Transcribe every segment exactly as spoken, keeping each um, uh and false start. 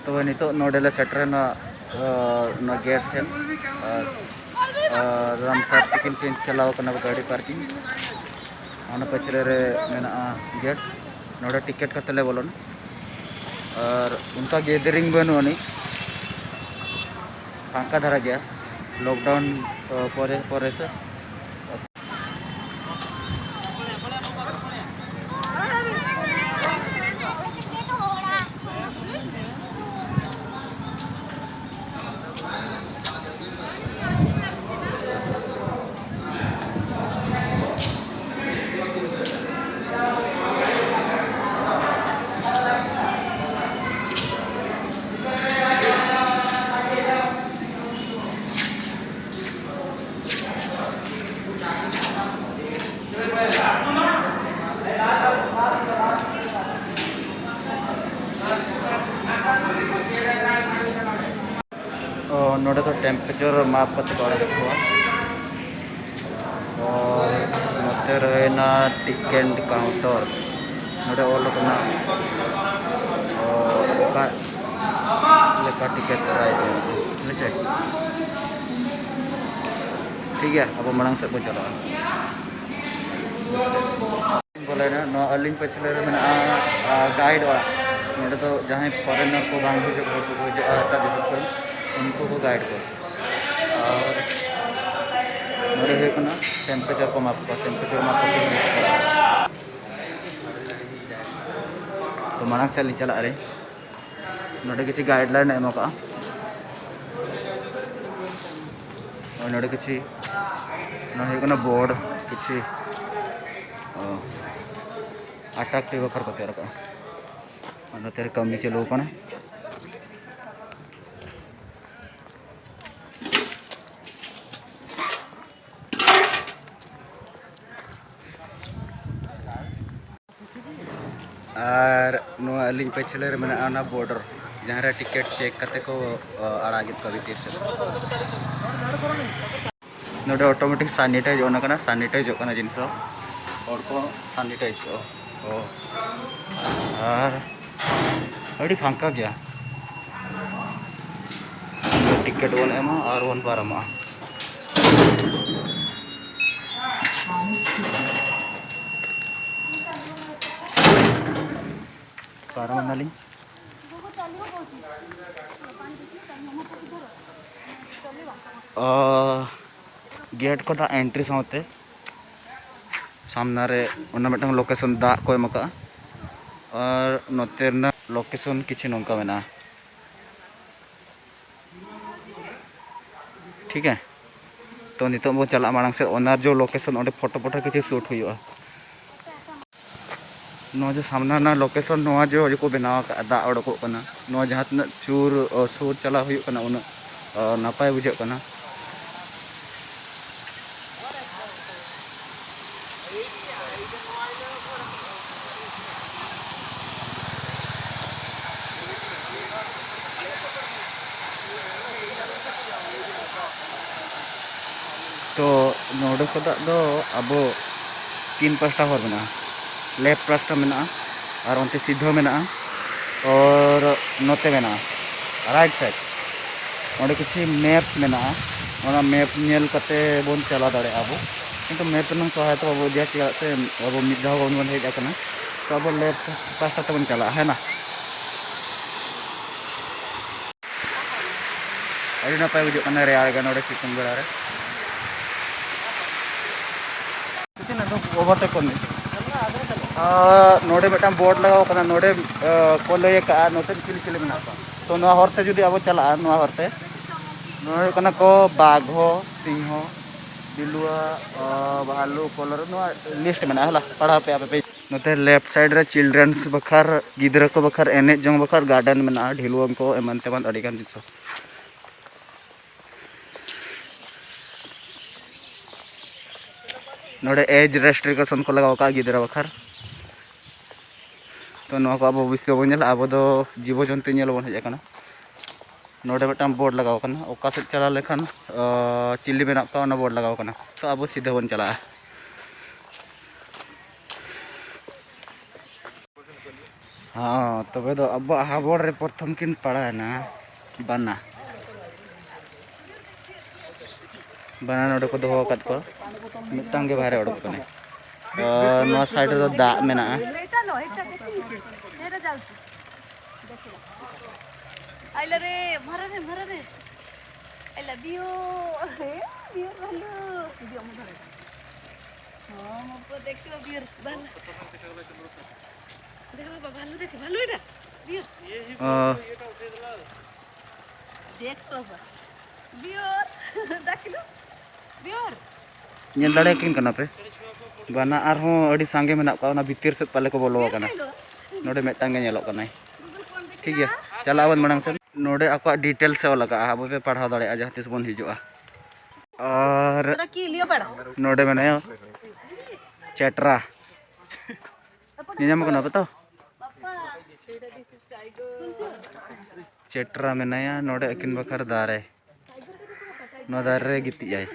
ᱛᱚᱵᱮ ᱱᱤᱛᱚᱜ ᱱᱚᱰᱮ ᱞᱮ ᱥᱮᱴᱮᱨᱮᱱᱟ, ᱚᱱᱟ ᱜᱮᱴ ᱴᱷᱮᱱ᱾ ᱟᱨ, ᱟᱨ ᱨᱟᱢᱥᱟᱨ ᱛᱤᱠᱤᱱ ᱪᱮᱧᱡᱽ ᱪᱟᱞᱟᱣ ᱠᱟᱱᱟ ᱜᱟᱹᱰᱤ ᱯᱟᱨᱠᱤᱝ᱾ ᱚᱱᱟ ᱯᱟᱹᱪᱷᱞᱟᱹ ᱨᱮ ᱢᱮᱱᱟᱜᱼᱟ ᱜᱮᱴ᱾ ᱱᱚᱰᱮ ᱴᱤᱠᱤᱴ ᱠᱟᱛᱮ ᱞᱮ ᱵᱚᱞᱚᱱᱟ᱾ ᱟᱨ ᱚᱱᱠᱟ ᱜᱮᱫᱟᱨᱤᱝ ᱵᱟᱹᱱᱩᱜ ᱟᱹᱱᱤᱡ, ᱯᱷᱟᱸᱠᱟ ᱫᱷᱟᱨᱟ ᱜᱮᱭᱟ᱾ ᱞᱚᱠᱰᱟᱣᱩᱱ ᱯᱚᱨᱮ ᱯᱚᱨᱮ ᱥᱮ᱾ ᱚ, ᱱᱚᱰᱮ ᱫᱚ ᱴᱮᱢᱯᱟᱨᱮᱪᱟᱨ ᱢᱟᱯ ᱠᱟᱛᱮ ᱠᱚ ᱟᱲᱟᱜᱮᱫ ᱠᱚᱣᱟ᱾ ᱟᱨ ᱱᱚᱛᱮ ᱨᱮ ᱦᱩᱭᱱᱟ ᱴᱤᱠᱮᱴ ᱠᱟᱣᱩᱱᱴᱟᱨ᱾ ᱱᱚᱰᱮ ᱚᱞ ᱟᱠᱟᱱᱟ, ᱚ, ᱚᱠᱟ ᱞᱮᱠᱟ ᱴᱤᱠᱮᱴ ᱯᱨᱟᱭᱤᱥ ᱢᱮᱱᱟᱜᱼᱟ, ᱦᱮᱸ ᱪᱮ? ᱴᱷᱤᱠ ᱜᱮᱭᱟ, ᱟᱵᱚ ᱢᱟᱲᱟᱝ ᱥᱮᱫ ᱵᱚᱱ ᱪᱟᱞᱟᱜᱼᱟ᱾ ᱵᱚᱞᱚᱭᱮᱱᱟ᱾ ᱱᱚᱣᱟ ᱟᱹᱞᱤᱧ ᱯᱟᱹᱪᱷᱞᱟᱹ ᱨᱮ ᱢᱮᱱᱟᱜᱼᱟ, ᱟ, ᱜᱟᱭᱤᱰ ᱚᱲᱟᱜ᱾ ᱱᱚᱸᱰᱮ ᱫᱚ ᱡᱟᱦᱟᱸᱭ ᱯᱷᱚᱨᱮᱱᱟᱨ ᱠᱚ ᱵᱟᱝ ᱵᱩᱡᱷᱟᱹᱜ ᱦᱚᱲ ᱠᱚᱠᱚ ᱦᱤᱡᱩᱜᱼᱟ ᱮᱴᱟᱜ ᱫᱤᱥᱚᱢ ᱠᱷᱚᱱ, ᱩᱱᱠᱩ ᱠᱚ ᱜᱟᱭᱤᱰ ᱠᱚᱣᱟ᱾ ᱟᱨ ᱱᱚᱸᱰᱮ ᱦᱩᱭᱩᱜ ᱠᱟᱱᱟ ᱴᱮᱢᱯᱟᱨᱮᱪᱟᱨ ᱠᱚ ᱢᱟᱯ ᱠᱚᱣᱟ, ᱴᱮᱢᱯᱟᱨᱮᱪᱟᱨ ᱢᱟᱯ ᱠᱟᱛᱮ ᱠᱚ ᱦᱤᱡᱩᱜ ᱠᱟᱱᱟ᱾ ᱛᱚ ᱢᱟᱲᱟᱝ ᱥᱮᱫ ᱞᱤᱧ ᱪᱟᱞᱟᱜ ᱨᱮ ᱱᱚᱸᱰᱮ ᱠᱤᱪᱷᱩ ᱜᱟᱭᱤᱰ ᱞᱟᱭᱤᱱ ᱮ ᱮᱢ ᱟᱠᱟᱫᱼᱟ᱾ ᱱᱚᱜᱼᱚᱭ ᱱᱚᱸᱰᱮ ᱠᱤᱪᱷᱩ, ᱱᱚᱣᱟ ᱦᱩᱭᱩᱜ ᱠᱟᱱᱟ ᱵᱳᱨᱰ, ᱠᱤᱪᱷᱩ, ᱚ, ᱟᱴᱟᱠ ᱴᱤ ᱵᱟᱠᱷᱨᱟ ᱠᱚ ᱛᱮᱭᱟᱨ ᱠᱟᱜᱼᱟ᱾ ᱟᱨ ᱱᱚᱛᱮ ᱨᱮ ᱠᱟᱹᱢᱤ ᱪᱟᱹᱞᱩ ᱟᱠᱟᱱᱟ᱾ ᱟᱨ ᱱᱚᱣᱟ ᱟᱹᱞᱤᱧ ᱯᱟᱹᱪᱷᱞᱟᱹ ᱨᱮ ᱢᱮᱱᱟᱜᱼᱟ ᱚᱱᱟ ᱵᱳᱨᱰᱟᱨ, ᱡᱟᱦᱟᱸ ᱨᱮ ᱴᱤᱠᱤᱴ ᱪᱮᱠ ᱠᱟᱛᱮ ᱠᱚ, ᱚ, ᱟᱲᱟᱜᱮᱫ ᱠᱚᱣᱟ ᱵᱷᱤᱛᱤᱨ ᱥᱮᱫ᱾ ᱱᱚᱰᱮ ᱚᱴᱳᱢᱮᱴᱤᱠ ᱥᱟᱱᱤᱴᱟᱭᱤᱡᱽ ᱚᱱ ᱟᱠᱟᱱᱟ, ᱥᱟᱱᱤᱴᱟᱭᱤᱡᱽ ᱚᱜ ᱠᱟᱱᱟ ᱡᱤᱱᱤᱥ ᱫᱚ, ᱦᱚᱲ ᱠᱚ ᱥᱟᱱᱤᱴᱟᱭᱤᱡᱽ ᱠᱚ᱾ ᱚ, ᱟᱨ ᱟᱹᱰᱤ ᱯᱷᱟᱸᱠᱟ ᱜᱮᱭᱟ᱾ ᱴᱤᱠᱤᱴ ᱵᱚᱱ ᱮᱢᱟ ᱟᱨ ᱵᱚᱱ ᱯᱟᱨᱚᱢᱚᱜᱼᱟ᱾ ᱯᱟᱨᱚᱢ ᱮᱱᱟᱞᱤᱧ᱾ ᱚ, ᱜᱮᱴ ᱠᱷᱚᱱᱟᱜ ᱮᱱᱴᱨᱤ ᱥᱟᱶᱛᱮ ᱥᱟᱢᱱᱟ ᱨᱮ ᱚᱱᱟ ᱢᱤᱫᱴᱟᱝ ᱞᱳᱠᱮᱥᱚᱱ ᱫᱟᱜ ᱠᱚ ᱮᱢ ᱟᱠᱟᱫᱼᱟ᱾ ᱟᱨ ᱱᱚᱛᱮ ᱨᱮᱱᱟᱜ ᱞᱳᱠᱮᱥᱚᱱ ᱠᱤᱪᱷᱩ ᱱᱚᱝᱠᱟ ᱢᱮᱱᱟᱜᱼᱟ᱾ ᱴᱷᱤᱠ ᱜᱮᱭᱟ, ᱛᱚ ᱱᱤᱛᱚᱜ ᱵᱚᱱ ᱪᱟᱞᱟᱜᱼᱟ ᱢᱟᱲᱟᱝ ᱥᱮᱫ, ᱚᱱᱟ ᱡᱚ ᱞᱳᱠᱮᱥᱚᱱ ᱚᱸᱰᱮ ᱯᱷᱳᱴᱳ ᱯᱷᱳᱴᱳ ᱠᱤᱪᱷᱩ ᱥᱩᱴ ᱦᱩᱭᱩᱜᱼᱟ᱾ ᱱᱚᱣᱟ ᱡᱮ ᱥᱟᱢᱱᱟ ᱨᱮᱱᱟᱜ ᱞᱳᱠᱮᱥᱚᱱ, ᱱᱚᱣᱟ ᱡᱮ ᱠᱚ ᱵᱮᱱᱟᱣ ᱟᱠᱟᱫᱼᱟ, ᱫᱟᱜ ᱚᱰᱚᱠᱚᱜ ᱠᱟᱱᱟ, ᱱᱚᱣᱟ ᱡᱟᱦᱟᱸ ᱛᱤᱱᱟᱹᱜ ᱥᱩᱨ, ᱚ, ᱥᱩᱨ ᱪᱟᱞᱟᱣ ᱦᱩᱭᱩᱜ ᱠᱟᱱᱟ, ᱩᱱᱟᱹᱜ, ᱚ, ᱱᱟᱯᱟᱭ ᱵᱩᱡᱷᱟᱹᱜ ᱠᱟᱱᱟ᱾ ᱛᱚ ᱱᱚᱰᱮ ᱠᱷᱚᱱᱟᱜ ᱫᱚ ᱟᱵᱚ ᱛᱤᱱ ᱯᱟᱥᱴᱟ ᱦᱚᱨ ᱢᱮᱱᱟᱜᱼᱟ, ᱞᱮᱯᱷᱴ ᱯᱟᱥᱴᱟ ᱢᱮᱱᱟᱜᱼᱟ, ᱟᱨ ᱚᱱᱛᱮ ᱥᱤᱫᱷᱟᱹ ᱢᱮᱱᱟᱜᱼᱟ, ᱟᱨ ᱱᱚᱛᱮ ᱢᱮᱱᱟᱜᱼᱟ ᱨᱟᱭᱤᱴ ᱥᱟᱭᱤᱰ᱾ ᱚᱸᱰᱮ ᱠᱤᱪᱷᱩ ᱢᱮᱯ ᱢᱮᱱᱟᱜᱼᱟ, ᱚᱱᱟ ᱢᱮᱯ ᱧᱮᱞ ᱠᱟᱛᱮ ᱵᱚᱱ ᱪᱟᱞᱟᱣ ᱫᱟᱲᱮᱭᱟᱜᱼᱟ ᱟᱵᱚ᱾ ᱠᱤᱱᱛᱩ ᱢᱮᱯ ᱨᱮᱱᱟᱜ ᱥᱚᱦᱟᱭᱚᱛᱟ ᱵᱟᱵᱚ ᱤᱫᱤᱭᱟ, ᱪᱮᱫᱟᱜ ᱥᱮ ᱟᱵᱚ ᱢᱤᱫ ᱫᱷᱟᱣ ᱵᱟᱵᱚᱱ ᱦᱮᱡ ᱟᱠᱟᱱᱟ᱾ ᱛᱚ ᱟᱵᱚ ᱞᱮᱯᱷᱴ ᱯᱟᱥᱴᱟ ᱛᱮᱵᱚᱱ ᱪᱟᱞᱟᱜᱼᱟ, ᱦᱮᱸ ᱱᱟ? ᱟᱹᱰᱤ ᱱᱟᱯᱟᱭ ᱵᱩᱡᱷᱟᱹᱜ ᱠᱟᱱᱟ ᱨᱮᱭᱟᱲ ᱜᱮ ᱱᱚᱰᱮ ᱥᱤᱛᱩᱝ ᱵᱮᱲᱟ ᱨᱮ᱾ ᱚᱵᱷᱟᱨᱴᱮᱠ ᱠᱚᱨ ᱱᱤ᱾ ᱟᱨ ᱱᱚᱰᱮ ᱢᱤᱫᱴᱟᱝ ᱵᱳᱨᱰ ᱞᱟᱜᱟᱣ ᱠᱟᱱᱟ, ᱱᱚᱰᱮ, ᱟ, ᱠᱚ ᱞᱟᱹᱭ ᱟᱠᱟᱫᱼᱟ ᱱᱚᱛᱮ ᱪᱤᱞᱤ ᱪᱤᱞᱤ ᱢᱮᱱᱟᱜ ᱠᱚᱣᱟ᱾ ᱛᱚ ᱱᱚᱣᱟ ᱦᱚᱨᱛᱮ ᱡᱩᱫᱤ ᱟᱵᱚ ᱪᱟᱞᱟᱜᱼᱟ, ᱱᱚᱣᱟ ᱦᱚᱨᱛᱮ, ᱱᱚᱣᱟ ᱦᱩᱭᱩᱜ ᱠᱟᱱᱟ ᱠᱚ ᱵᱟᱜᱷᱚ, ᱥᱤᱝᱦᱚ, ᱵᱤᱞᱩᱣᱟ, ᱟ, ᱵᱷᱟᱞᱩ, ᱠᱚᱞᱚᱨ, ᱱᱚᱣᱟ ᱞᱤᱥᱴ ᱢᱮᱱᱟᱜᱼᱟ, ᱦᱮᱞᱟ, ᱯᱟᱲᱦᱟᱣ ᱯᱮ ᱟᱯᱮ ᱯᱮ᱾ ᱱᱚᱛᱮ ᱞᱮᱯᱷᱴ ᱥᱟᱭᱤᱰ ᱨᱮ ᱪᱤᱞᱰᱨᱮᱱᱥ ᱵᱟᱠᱷᱨᱟ, ᱜᱤᱫᱽᱨᱟᱹ ᱠᱚ ᱵᱟᱠᱷᱨᱟ ᱮᱱᱮᱡ ᱡᱚᱝ ᱵᱟᱠᱷᱨᱟ ᱜᱟᱨᱰᱮᱱ ᱢᱮᱱᱟᱜᱼᱟ, ᱰᱷᱤᱞᱣᱟᱹᱝ ᱠᱚ ᱮᱢᱟᱱ ᱛᱮᱢᱟᱱ ᱟᱹᱰᱤ ᱜᱟᱱ ᱡᱤᱱᱤᱥ᱾ ᱱᱚᱰᱮ ᱮᱡᱽ ᱨᱮᱥᱴᱨᱤᱠᱮᱥᱚᱱ ᱠᱚ ᱞᱟᱜᱟᱣ ᱟᱠᱟᱫᱼᱟ ᱜᱤᱫᱽᱨᱟᱹ ᱵᱟᱠᱷᱨᱟ᱾ ᱛᱚ ᱱᱚᱣᱟ ᱠᱚ ᱟᱵᱚ ᱵᱮᱥᱤ ᱵᱟᱵᱚᱱ ᱧᱮᱞᱟ, ᱟᱵᱚ ᱫᱚ ᱡᱤᱵᱚ ᱡᱚᱱᱛᱩ ᱧᱮᱞ ᱵᱚᱱ ᱦᱮᱡ ᱟᱠᱟᱱᱟ᱾ ᱱᱚᱰᱮ ᱢᱤᱫᱴᱟᱝ ᱵᱳᱨᱰ ᱞᱟᱜᱟᱣ ᱟᱠᱟᱱᱟ, ᱚᱠᱟ ᱥᱮᱫ ᱪᱟᱞᱟᱣ ᱞᱮᱠᱷᱟᱱ, ᱟ, ᱪᱤᱞᱤ ᱢᱮᱱᱟᱜ ᱠᱚᱣᱟ, ᱚᱱᱟ ᱵᱳᱨᱰ ᱞᱟᱜᱟᱣ ᱟᱠᱟᱱᱟ᱾ ᱛᱚ ᱟᱵᱚ ᱥᱤᱫᱷᱟᱹ ᱵᱚᱱ ᱪᱟᱞᱟᱜᱼᱟ᱾ ᱦᱚᱸ, ᱛᱚᱵᱮ ᱫᱚ ᱟᱵᱚᱣᱟᱜ ᱦᱟᱵᱚᱲ ᱨᱮ ᱯᱨᱚᱛᱷᱚᱢ ᱠᱤᱱ ᱯᱟᱲᱟᱣᱮᱱᱟ ᱵᱟᱱᱟ᱾ ᱵᱟᱱᱟ ᱱᱚᱰᱮ ᱠᱚ ᱫᱚᱦᱚ ᱟᱠᱟᱫ ᱠᱚᱣᱟ᱾ ᱢᱤᱫᱴᱟᱝ ᱜᱮ ᱵᱟᱦᱨᱮ ᱚᱰᱚᱠ ᱠᱟᱱᱟᱭ᱾ ᱛᱚ ᱱᱚᱣᱟ ᱥᱟᱭᱤᱰ ᱨᱮᱫᱚ ᱫᱟᱜ ᱢᱮᱱᱟᱜᱼᱟ᱾ ଏଇଟା ନ ଏଇଟା ଦେଖିଲି। ଏଇଟା ଯାଉଛି। ଦେଖିଲ। ଆଇଲା ରେ। ମରରେ ମରରେ। ଆଇଲା ବିୟୋ। ହେ ବିୟୋ। ଭାଲୁ। ଦିଅ ମୁଁ ଧରେ। ହଁ ମୋ ପୁଅ ଦେଖିବ ବିୟୋ। ଭାଲୁ। ଦେଖ ବାବା ଭାଲୁ ଦେଖ। ଭାଲୁ ଏଇଟା। ବିୟୋ। ଅ, ଦେଖ ବାବା। ବିୟୋ। ଡାକିଲୁ। ବିୟୋ। ᱧᱮᱞ ᱫᱟᱲᱮᱭᱟᱠᱤᱱ ᱠᱟᱱᱟ ᱯᱮ? ᱵᱟᱱᱟ ᱟᱨᱦᱚᱸ ᱟᱹᱰᱤ ᱥᱟᱸᱜᱮ ᱢᱮᱱᱟᱜ ᱠᱚᱣᱟ, ᱚᱱᱟ ᱵᱷᱤᱛᱤᱨ ᱥᱮᱫ ᱯᱟᱞᱮ ᱠᱚ ᱵᱚᱞᱚ ᱟᱠᱟᱱᱟ᱾ ᱱᱚᱰᱮ ᱢᱤᱫᱴᱟᱝ ᱜᱮ ᱧᱮᱞᱚᱜ ᱠᱟᱱᱟᱭ᱾ ᱴᱷᱤᱠ ᱜᱮᱭᱟ, ᱪᱟᱞᱟᱜ ᱟᱵᱚᱱ ᱢᱟᱲᱟᱝ ᱥᱮᱫ᱾ ᱱᱚᱰᱮ ᱟᱠᱚᱣᱟᱜ ᱰᱤᱴᱮᱞᱥ ᱮ ᱚᱞ ᱟᱠᱟᱜᱼᱟ, ᱟᱵᱚ ᱯᱮ ᱯᱟᱲᱦᱟᱣ ᱫᱟᱲᱮᱭᱟᱜᱼᱟ ᱡᱟᱦᱟᱸ ᱛᱤᱥ ᱵᱚᱱ ᱦᱤᱡᱩᱜᱼᱟ᱾ ᱟᱨ ᱱᱚᱰᱮ ᱢᱮᱱᱟᱭᱟ ᱪᱮᱴᱨᱟ᱾ ᱧᱮᱧᱟᱢ ᱠᱟᱱᱟ ᱯᱮ ᱛᱚ? ᱪᱮᱴᱨᱟ ᱢᱮᱱᱟᱭᱟ ᱱᱚᱰᱮ ᱟᱹᱠᱤᱱ ᱵᱟᱠᱷᱨᱟ ᱫᱟᱨᱮ᱾ ᱱᱚᱣᱟ ᱫᱟᱨᱮ ᱨᱮ ᱜᱤᱛᱤᱡ ᱟᱭ᱾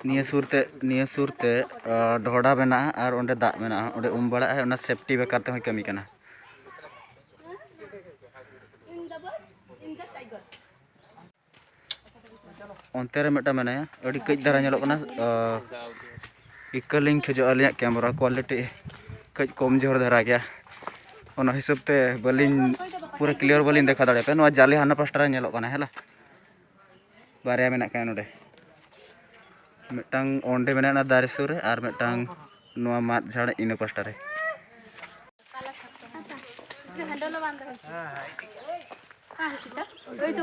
ᱱᱤᱭᱟᱹ ᱥᱩᱨ ᱛᱮ, ᱱᱤᱭᱟᱹ ᱥᱩᱨ ᱛᱮ, ᱟ, ᱰᱷᱚᱰᱟ ᱢᱮᱱᱟᱜᱼᱟ ᱟᱨ ᱚᱸᱰᱮ ᱫᱟᱜ ᱢᱮᱱᱟᱜᱼᱟ, ᱚᱸᱰᱮ ᱩᱢ ᱵᱟᱲᱟᱜ ᱟᱭ, ᱚᱱᱟ ᱥᱮᱯᱴᱤ ᱵᱮᱠᱟᱨ ᱛᱮᱦᱚᱸᱭ ᱠᱟᱹᱢᱤ ᱠᱟᱱᱟ᱾ ᱚᱱᱛᱮ ᱨᱮ ᱢᱤᱫᱴᱟᱝ ᱢᱮᱱᱟᱭᱟ, ᱟᱹᱰᱤ ᱠᱟᱹᱡ ᱫᱷᱟᱨᱟ ᱧᱮᱞᱚᱜ ᱠᱟᱱᱟ᱾ ᱟ, ᱤᱠᱟᱹ ᱞᱤᱧ ᱠᱷᱚᱡᱚᱜᱼᱟ, ᱟᱹᱞᱤᱧᱟᱜ ᱠᱮᱢᱮᱨᱟ ᱠᱳᱣᱟᱞᱤᱴᱤ ᱠᱟᱹᱡ ᱠᱚᱢ ᱡᱳᱨ ᱫᱷᱟᱨᱟ ᱜᱮᱭᱟ, ᱚᱱᱟ ᱦᱤᱥᱟᱹᱵ ᱛᱮ ᱵᱟᱹᱞᱤᱧ, ᱯᱩᱨᱟᱹ ᱠᱞᱤᱭᱟᱨ ᱵᱟᱹᱞᱤᱧ ᱫᱮᱠᱷᱟᱣ ᱫᱟᱲᱮᱭᱟᱯᱮᱭᱟ᱾ ᱱᱚᱣᱟ ᱡᱟᱞᱮ ᱦᱟᱱᱟ ᱯᱟᱥᱴᱟ ᱨᱮ ᱧᱮᱞᱚᱜ ᱠᱟᱱᱟ, ᱦᱮᱸ ᱞᱟ? ᱵᱟᱨᱭᱟ ᱢᱮᱱᱟᱜ ᱠᱤᱱᱟ ᱱᱚᱰᱮ, ᱢᱤᱫᱴᱟᱝ ᱚᱸᱰᱮ ᱢᱮᱱᱟᱭᱟ ᱚᱱᱟ ᱫᱟᱨᱮ ᱥᱩᱨ ᱨᱮ, ᱟᱨ ᱢᱤᱫᱴᱟᱝ ᱱᱚᱣᱟ ᱢᱟᱫ ᱡᱷᱟᱲ ᱤᱱᱟᱹ ᱯᱟᱥᱴᱟ ᱨᱮ᱾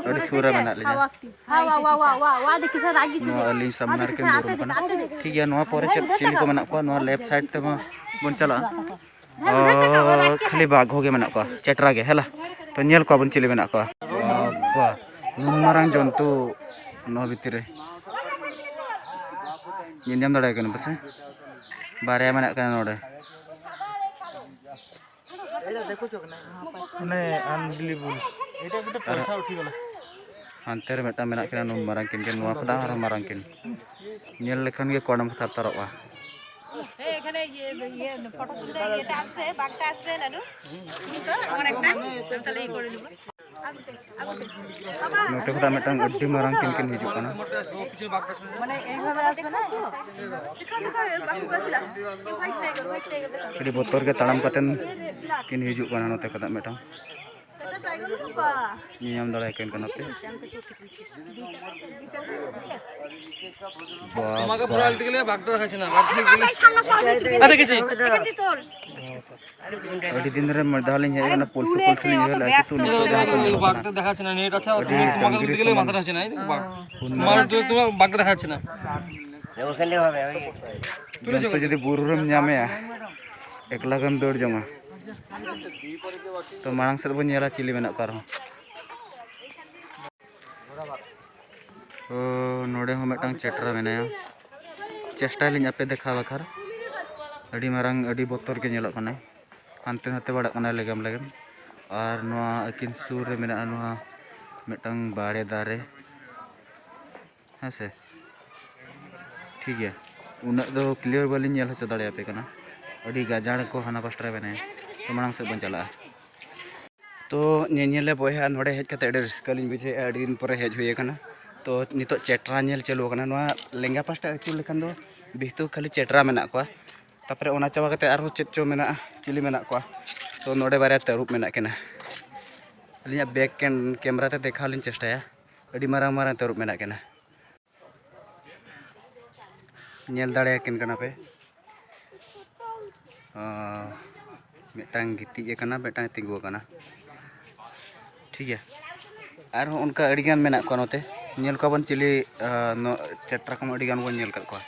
ᱟᱹᱰᱤ ᱥᱩᱨ ᱨᱮ ᱢᱮᱱᱟᱜ ᱞᱤᱧᱟ᱾ ᱱᱚᱣᱟ ᱟᱹᱞᱤᱧ ᱥᱟᱢᱱᱟ ᱨᱮᱠᱤᱱ ᱫᱩᱲᱩᱵ ᱟᱠᱟᱱᱟ᱾ ᱴᱷᱤᱠ ᱜᱮᱭᱟ, ᱱᱚᱣᱟ ᱯᱚᱨᱮ ᱪᱮᱫ ᱪᱤᱞᱤ ᱠᱚ ᱢᱮᱱᱟᱜ ᱠᱚᱣᱟ, ᱱᱚᱣᱟ ᱞᱮᱯᱷᱴ ᱥᱟᱭᱤᱰ ᱛᱮ ᱵᱚᱱ ᱪᱟᱞᱟᱜᱼᱟ᱾ ᱚ, ᱠᱷᱟᱹᱞᱤ ᱵᱟᱜᱷᱚ ᱜᱮ ᱢᱮᱱᱟᱜ ᱠᱚᱣᱟ, ᱪᱮᱴᱨᱟ ᱜᱮ, ᱦᱮᱞᱟ᱾ ᱛᱚ ᱧᱮᱞ ᱠᱚᱣᱟ ᱵᱚᱱ ᱪᱤᱞᱤ ᱢᱮᱱᱟᱜ ᱠᱚᱣᱟ᱾ ᱵᱟᱵᱟ, ᱱᱩᱱ ᱢᱟᱨᱟᱝ ᱡᱚᱱᱛᱩ ᱱᱚᱣᱟ ᱵᱷᱤᱛᱤᱨ ᱨᱮ᱾ ᱧᱮᱞ ᱧᱟᱢ ᱫᱟᱲᱮᱭᱟᱜ ᱠᱟᱱᱟ ᱯᱮᱥᱮ? ᱵᱟᱨᱭᱟ ᱢᱮᱱᱟᱜ ᱠᱤᱱᱟ ᱱᱚᱰᱮ᱾ ᱢᱟᱱᱮ unbelievable। ᱦᱟᱱᱛᱮ ᱨᱮ ᱢᱤᱫᱴᱟᱝ ᱢᱮᱱᱟᱜ ᱠᱤᱱᱟ, ᱱᱩᱱ ᱢᱟᱨᱟᱝ ᱠᱤᱱ ᱜᱮ, ᱱᱚᱣᱟ ᱠᱷᱚᱱᱟᱜ ᱟᱨᱦᱚᱸ ᱢᱟᱨᱟᱝ ᱠᱤᱱ᱾ ᱧᱮᱞ ᱞᱮᱠᱷᱟᱱ ᱜᱮ ᱠᱚᱲᱟᱢ ᱛᱷᱟᱨ ᱛᱷᱟᱨᱚᱜᱼᱟ᱾ মানে ইয়ে, ইয়ে, ফটো তুলতে ইয়েটা আসবে, বাঘটা আসবে, নানু। তো, আমার একটা, আমি তাহলে ইয়ে করে নিব। ᱱᱚᱛᱮ ᱠᱷᱚᱱᱟᱜ ᱢᱤᱫᱴᱟᱝ ᱟᱹᱰᱤ ᱢᱟᱨᱟᱝ ᱠᱤᱱ ᱠᱤᱱ ᱦᱤᱡᱩᱜ ᱠᱟᱱᱟ᱾ ᱢᱟᱱᱮ ᱮᱭᱵᱷᱟবে আসবে না তো? ᱟᱹᱰᱤ ᱵᱚᱛᱚᱨ ᱜᱮ ᱛᱟᱲᱟᱢ ᱠᱟᱛᱮᱱ ᱠᱤᱱ ᱦᱤᱡᱩᱜ ᱠᱟᱱᱟ ᱱᱚᱛᱮ ᱠᱷᱚᱱᱟᱜ ᱢᱤᱫᱴᱟᱝ᱾ ᱧᱮᱧᱟᱢ ᱫᱟᱲᱮᱭᱟᱠᱤᱱ ᱠᱟᱱᱟ ᱯᱮ᱾ তোমাকে পুরা দিতে গেলে বাঘটা দেখাচ্ছে না, বাঘ দেখলে সামনে সরাসরি তুলে আরে দেখেছি। দেখেছি তোর। ᱟᱹᱰᱤ ᱫᱤᱱ ᱨᱮ ᱢᱤᱫ ᱫᱷᱟᱣ ᱞᱤᱧ ᱦᱮᱡ ᱟᱠᱟᱱᱟ, ᱯᱩᱞᱥᱩ ᱯᱩᱞᱥᱩ ᱞᱤᱧ ᱦᱮᱡ ᱞᱮᱱᱟ, ᱠᱤᱱᱛᱩ ᱱᱤᱛᱚᱜ ᱫᱚ ᱦᱟᱸᱜ ᱵᱟᱹᱱᱩᱜ ᱵᱟᱜᱽ ᱠᱟᱱᱟ᱾ ᱫᱚ ᱫᱮᱠᱷᱟ ᱦᱚᱪᱚ ᱱᱟ, ᱱᱮᱴ ᱟᱪᱪᱷᱟ, ᱟᱹᱰᱤ ᱛᱩᱢᱟᱠᱮ ᱛᱟᱺᱜᱤ ᱩᱫᱩᱜ ᱨᱮ ᱫᱤᱜᱮ ᱞᱮ ᱥᱟᱢᱟᱱ᱾ ᱢᱟᱛᱷᱟ ᱨᱮ ᱦᱚᱪᱚ ᱱᱟ, ᱵᱟᱜᱽ᱾ ᱩᱱ ᱢᱟᱨᱮ ᱫᱚ ᱛᱩᱢᱟ ᱵᱟᱜᱽ ᱫᱚ ᱫᱮᱠᱷᱟ ᱦᱚᱪᱚ ᱱᱟ᱾ ᱡᱚᱱᱛᱩ ᱡᱩᱫᱤ ᱵᱩᱨᱩ ᱨᱮᱢ ᱧᱟᱢᱮᱭᱟ, ᱮᱠᱞᱟ ᱜᱮᱢ ᱫᱟᱹᱲ ᱡᱚᱝᱟ᱾ ᱛᱚ ᱢᱟᱲᱟᱝ ᱥᱮᱫ ᱵᱚᱱ ᱧᱮᱞᱟ ᱪᱤᱞᱤ ᱢᱮᱱᱟᱜ ᱠᱚᱣᱟ ᱟᱨᱦᱚᱸ᱾ ᱛᱚ ᱱᱚᱰᱮ ᱦᱚᱸ ᱢᱤᱫᱴᱟᱝ ᱪᱮᱴᱨᱟ ᱢᱮᱱᱟᱭᱟ᱾ ᱪᱮᱥᱴᱟᱭᱟᱞᱤᱧ ᱟᱯᱮ ᱫᱮᱠᱷᱟᱣ ᱵᱟᱠᱷᱨᱟ᱾ ᱟᱹᱰᱤ ᱢᱟᱨᱟᱝ, ᱟᱹᱰᱤ ᱵᱚᱛᱚᱨ ᱜᱮ ᱧᱮᱞᱚᱜ ᱠᱟᱱᱟᱭ᱾ ᱦᱟᱱᱛᱮ ᱱᱟᱛᱮ ᱵᱟᱲᱟᱜ ᱠᱟᱱᱟᱭ ᱞᱮᱜᱮᱢ ᱞᱮᱜᱮᱢ᱾ ᱟᱨ ᱱᱚᱣᱟ ᱟᱹᱠᱤᱱ ᱥᱩᱨ ᱨᱮ ᱢᱮᱱᱟᱜᱼᱟ ᱱᱚᱣᱟ ᱢᱤᱫᱴᱟᱝ ᱵᱟᱲᱮ ᱫᱟᱨᱮ᱾ ᱦᱮᱸ ᱥᱮ? ᱴᱷᱤᱠ ᱜᱮᱭᱟ, ᱩᱱᱟᱹᱜ ᱫᱚ ᱠᱞᱤᱭᱟᱨ ᱵᱟᱹᱞᱤᱧ ᱧᱮᱞ ᱦᱚᱪᱚ ᱫᱟᱲᱮᱭᱟᱯᱮ ᱠᱟᱱᱟ᱾ ᱟᱹᱰᱤ ᱜᱟᱡᱟᱲ ᱠᱚ ᱦᱟᱱᱟ ᱯᱟᱥᱴᱟ ᱨᱮ ᱢᱮᱱᱟᱭᱟ᱾ ᱛᱚ ᱢᱟᱲᱟᱝ ᱥᱮᱫ ᱵᱚᱱ ᱪᱟᱞᱟᱜᱼᱟ᱾ ᱛᱚ ᱧᱮᱧᱮᱞᱮ ᱵᱚᱭᱦᱟ, ᱱᱚᱰᱮ ᱦᱮᱡ ᱠᱟᱛᱮ ᱟᱹᱰᱤ ᱨᱟᱹᱥᱠᱟᱹ ᱞᱤᱧ ᱵᱩᱡᱷᱟᱹᱣᱮᱫᱼᱟ᱾ ᱟᱹᱰᱤ ᱫᱤᱱ ᱯᱚᱨᱮ ᱦᱮᱡ ᱦᱩᱭ ᱟᱠᱟᱱᱟ᱾ ᱛᱚ ᱱᱤᱛᱚᱜ ᱪᱮᱴᱨᱟ ᱧᱮᱞ ᱪᱟᱹᱞᱩ ᱟᱠᱟᱱᱟ᱾ ᱱᱚᱣᱟ ᱞᱮᱸᱜᱟ ᱯᱟᱥᱴᱟ ᱟᱹᱪᱩᱨ ᱞᱮᱠᱷᱟᱱ ᱫᱚ ᱵᱤᱦᱛᱩ ᱠᱷᱟᱹᱞᱤ ᱪᱮᱴᱨᱟ ᱢᱮᱱᱟᱜ ᱠᱚᱣᱟ᱾ ᱛᱟᱨᱯᱚᱨᱮ ᱚᱱᱟ ᱪᱟᱵᱟ ᱠᱟᱛᱮ ᱟᱨᱦᱚᱸ ᱪᱮᱫ ᱪᱚ ᱢᱮᱱᱟᱜᱼᱟ, ᱪᱤᱞᱤ ᱢᱮᱱᱟᱜ ᱠᱚᱣᱟ᱾ ᱛᱚ ᱱᱚᱰᱮ ᱵᱟᱨᱭᱟ ᱛᱟᱹᱨᱩᱵ ᱢᱮᱱᱟᱜ ᱠᱤᱱᱟ᱾ ᱟᱹᱞᱤᱧᱟᱜ ᱵᱮᱠ ᱠᱮᱢ-, ᱠᱮᱢᱨᱟ ᱛᱮ ᱫᱮᱠᱷᱟᱣ ᱞᱤᱧ ᱪᱮᱥᱴᱟᱭᱟ᱾ ᱟᱹᱰᱤ ᱢᱟᱨᱟᱝ ᱢᱟᱨᱟᱝ ᱛᱟᱹᱨᱩᱵ ᱢᱮᱱᱟᱜ ᱠᱤᱱᱟ᱾ ᱧᱮᱞ ᱫᱟᱲᱮᱭᱟᱠᱤᱱ ᱠᱟᱱᱟ ᱯᱮ᱾ ᱚ, ᱢᱤᱫᱴᱟᱝ ᱜᱤᱛᱤᱡ ᱟᱠᱟᱱᱟ, ᱢᱤᱫᱴᱟᱝ ᱛᱤᱸᱜᱩ ᱟᱠᱟᱱᱟ᱾ ᱴᱷᱤᱠ ᱜᱮᱭᱟ, ᱟᱨᱦᱚᱸ ᱚᱱᱠᱟ ᱟᱹᱰᱤᱜᱟᱱ ᱢᱮᱱᱟᱜ ᱠᱚᱣᱟ ᱱᱚᱛᱮ᱾ ᱧᱮᱞ ᱠᱚᱣᱟ ᱵᱚᱱ ᱪᱤᱞᱤ, ᱟ, ᱱᱚ-, ᱪᱮᱴᱨᱟ ᱠᱚᱢᱟ ᱟᱹᱰᱤᱜᱟᱱ ᱵᱚᱱ ᱧᱮᱞ ᱠᱟᱜ ᱠᱚᱣᱟ᱾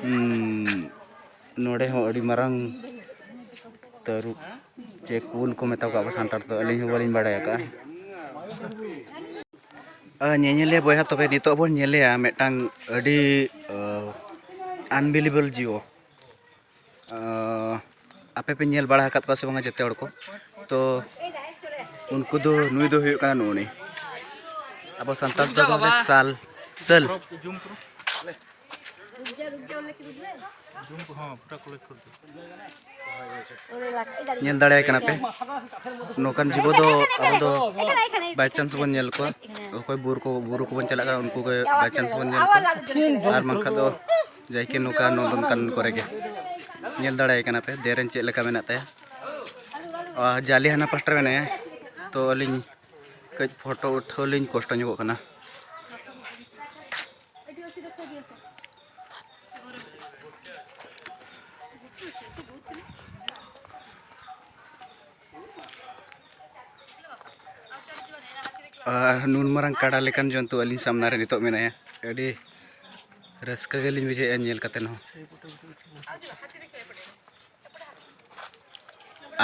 ᱦᱩᱸ, ᱱᱚᱰᱮ ᱦᱚᱸ ᱟᱹᱰᱤ ᱢᱟᱨᱟᱝ ᱛᱟᱹᱨᱩᱵ ᱪᱮ ᱠᱩᱞ ᱠᱚ ᱢᱮᱛᱟ ᱠᱚᱣᱟ ᱟᱵᱚ ᱥᱟᱱᱛᱟᱲ ᱛᱮᱫᱚ, ᱟᱹᱞᱤᱧ ᱦᱚᱸ ᱵᱟᱹᱞᱤᱧ ᱵᱟᱲᱟᱭ ᱟᱠᱟᱫᱼᱟ᱾ ᱟᱨ ᱧᱮᱧᱮᱞᱤᱭᱟᱹ ᱵᱚᱭᱦᱟ, ᱛᱚᱵᱮ ᱱᱤᱛᱚᱜ ᱵᱚᱱ ᱧᱮᱞᱮᱭᱟ ᱢᱤᱫᱴᱟᱝ ᱟᱹᱰᱤ, ᱟᱸ, unbelievable ᱡᱤᱣᱚ᱾ ᱟᱸ, ᱟᱯᱮ ᱯᱮ ᱧᱮᱞ ᱵᱟᱲᱟ ᱟᱠᱟᱫ ᱠᱚᱣᱟ ᱥᱮ ᱵᱟᱝᱟ ᱡᱚᱛᱚ ᱦᱚᱲ ᱠᱚ? ᱛᱚ ᱩᱱᱠᱩ ᱫᱚ, ᱱᱩᱭ ᱫᱚ ᱦᱩᱭᱩᱜ ᱠᱟᱱᱟ ᱱᱩᱜᱼᱩ ᱱᱩᱭ᱾ ᱟᱵᱚ ᱥᱟᱱᱛᱟᱲ ᱛᱮᱫᱚ ᱵᱚᱞᱮ ᱥᱟᱞ, ᱥᱟᱞ᱾ ᱧᱮᱞ ᱫᱟᱲᱮᱭᱟᱭ ᱠᱟᱱᱟ ᱯᱮ, ᱱᱚᱝᱠᱟᱱ ᱡᱤᱵᱚ ᱫᱚ ᱟᱵᱚ ᱫᱚ by chance ᱵᱚᱱ ᱧᱮᱞ ᱠᱚᱣᱟ᱾ ᱚᱠᱚᱭ ᱵᱩᱨᱩ ᱠᱚ, ᱵᱩᱨᱩ ᱠᱚᱵᱚᱱ ᱪᱟᱞᱟᱜ ᱠᱟᱱᱟ, ᱩᱱᱠᱩ ᱜᱮ by chance ᱵᱚᱱ ᱧᱮᱞ ᱠᱚᱣᱟ, ᱟᱨ ᱵᱟᱝᱠᱷᱟᱱ ᱫᱚ ᱡᱟᱭᱠᱤ ᱱᱚᱝᱠᱟ ᱱᱚᱱᱫᱚᱱ ᱠᱟᱱᱚᱱ ᱠᱚᱨᱮ ᱜᱮ ᱧᱮᱞ ᱫᱟᱲᱮᱭᱟᱭ ᱠᱟᱱᱟ ᱯᱮ, ᱫᱮᱨᱮᱧ ᱪᱮᱫ ᱞᱮᱠᱟ ᱢᱮᱱᱟᱜ ᱛᱟᱭᱟ᱾ ᱟᱨ ᱡᱟᱞᱮ ᱦᱟᱱᱟ ᱯᱟᱥᱴᱟ ᱨᱮ ᱢᱮᱱᱟᱭᱟ, ᱛᱚ ᱟᱹᱞᱤᱧ ᱠᱟᱹᱡ ᱯᱷᱳᱴᱳ ᱩᱴᱷᱟᱹᱣ ᱞᱤᱧ ᱠᱚᱥᱴᱚ ᱧᱚᱜᱚᱜ ᱠᱟᱱᱟ᱾ ᱟᱨ ᱱᱩᱱ ᱢᱟᱨᱟᱝ ᱠᱟᱰᱟ ᱞᱮᱠᱟᱱ ᱡᱚᱱᱛᱩ ᱟᱹᱞᱤᱧ ᱥᱟᱢᱱᱟ ᱨᱮ ᱱᱤᱛᱚᱜ ᱢᱮᱱᱟᱭᱟ᱾ ᱟᱹᱰᱤ ᱨᱟᱹᱥᱠᱟᱹ ᱜᱮᱞᱤᱧ ᱵᱩᱡᱷᱟᱹᱣᱮᱫᱼᱟ ᱧᱮᱞ ᱠᱟᱛᱮ ᱦᱚᱸ᱾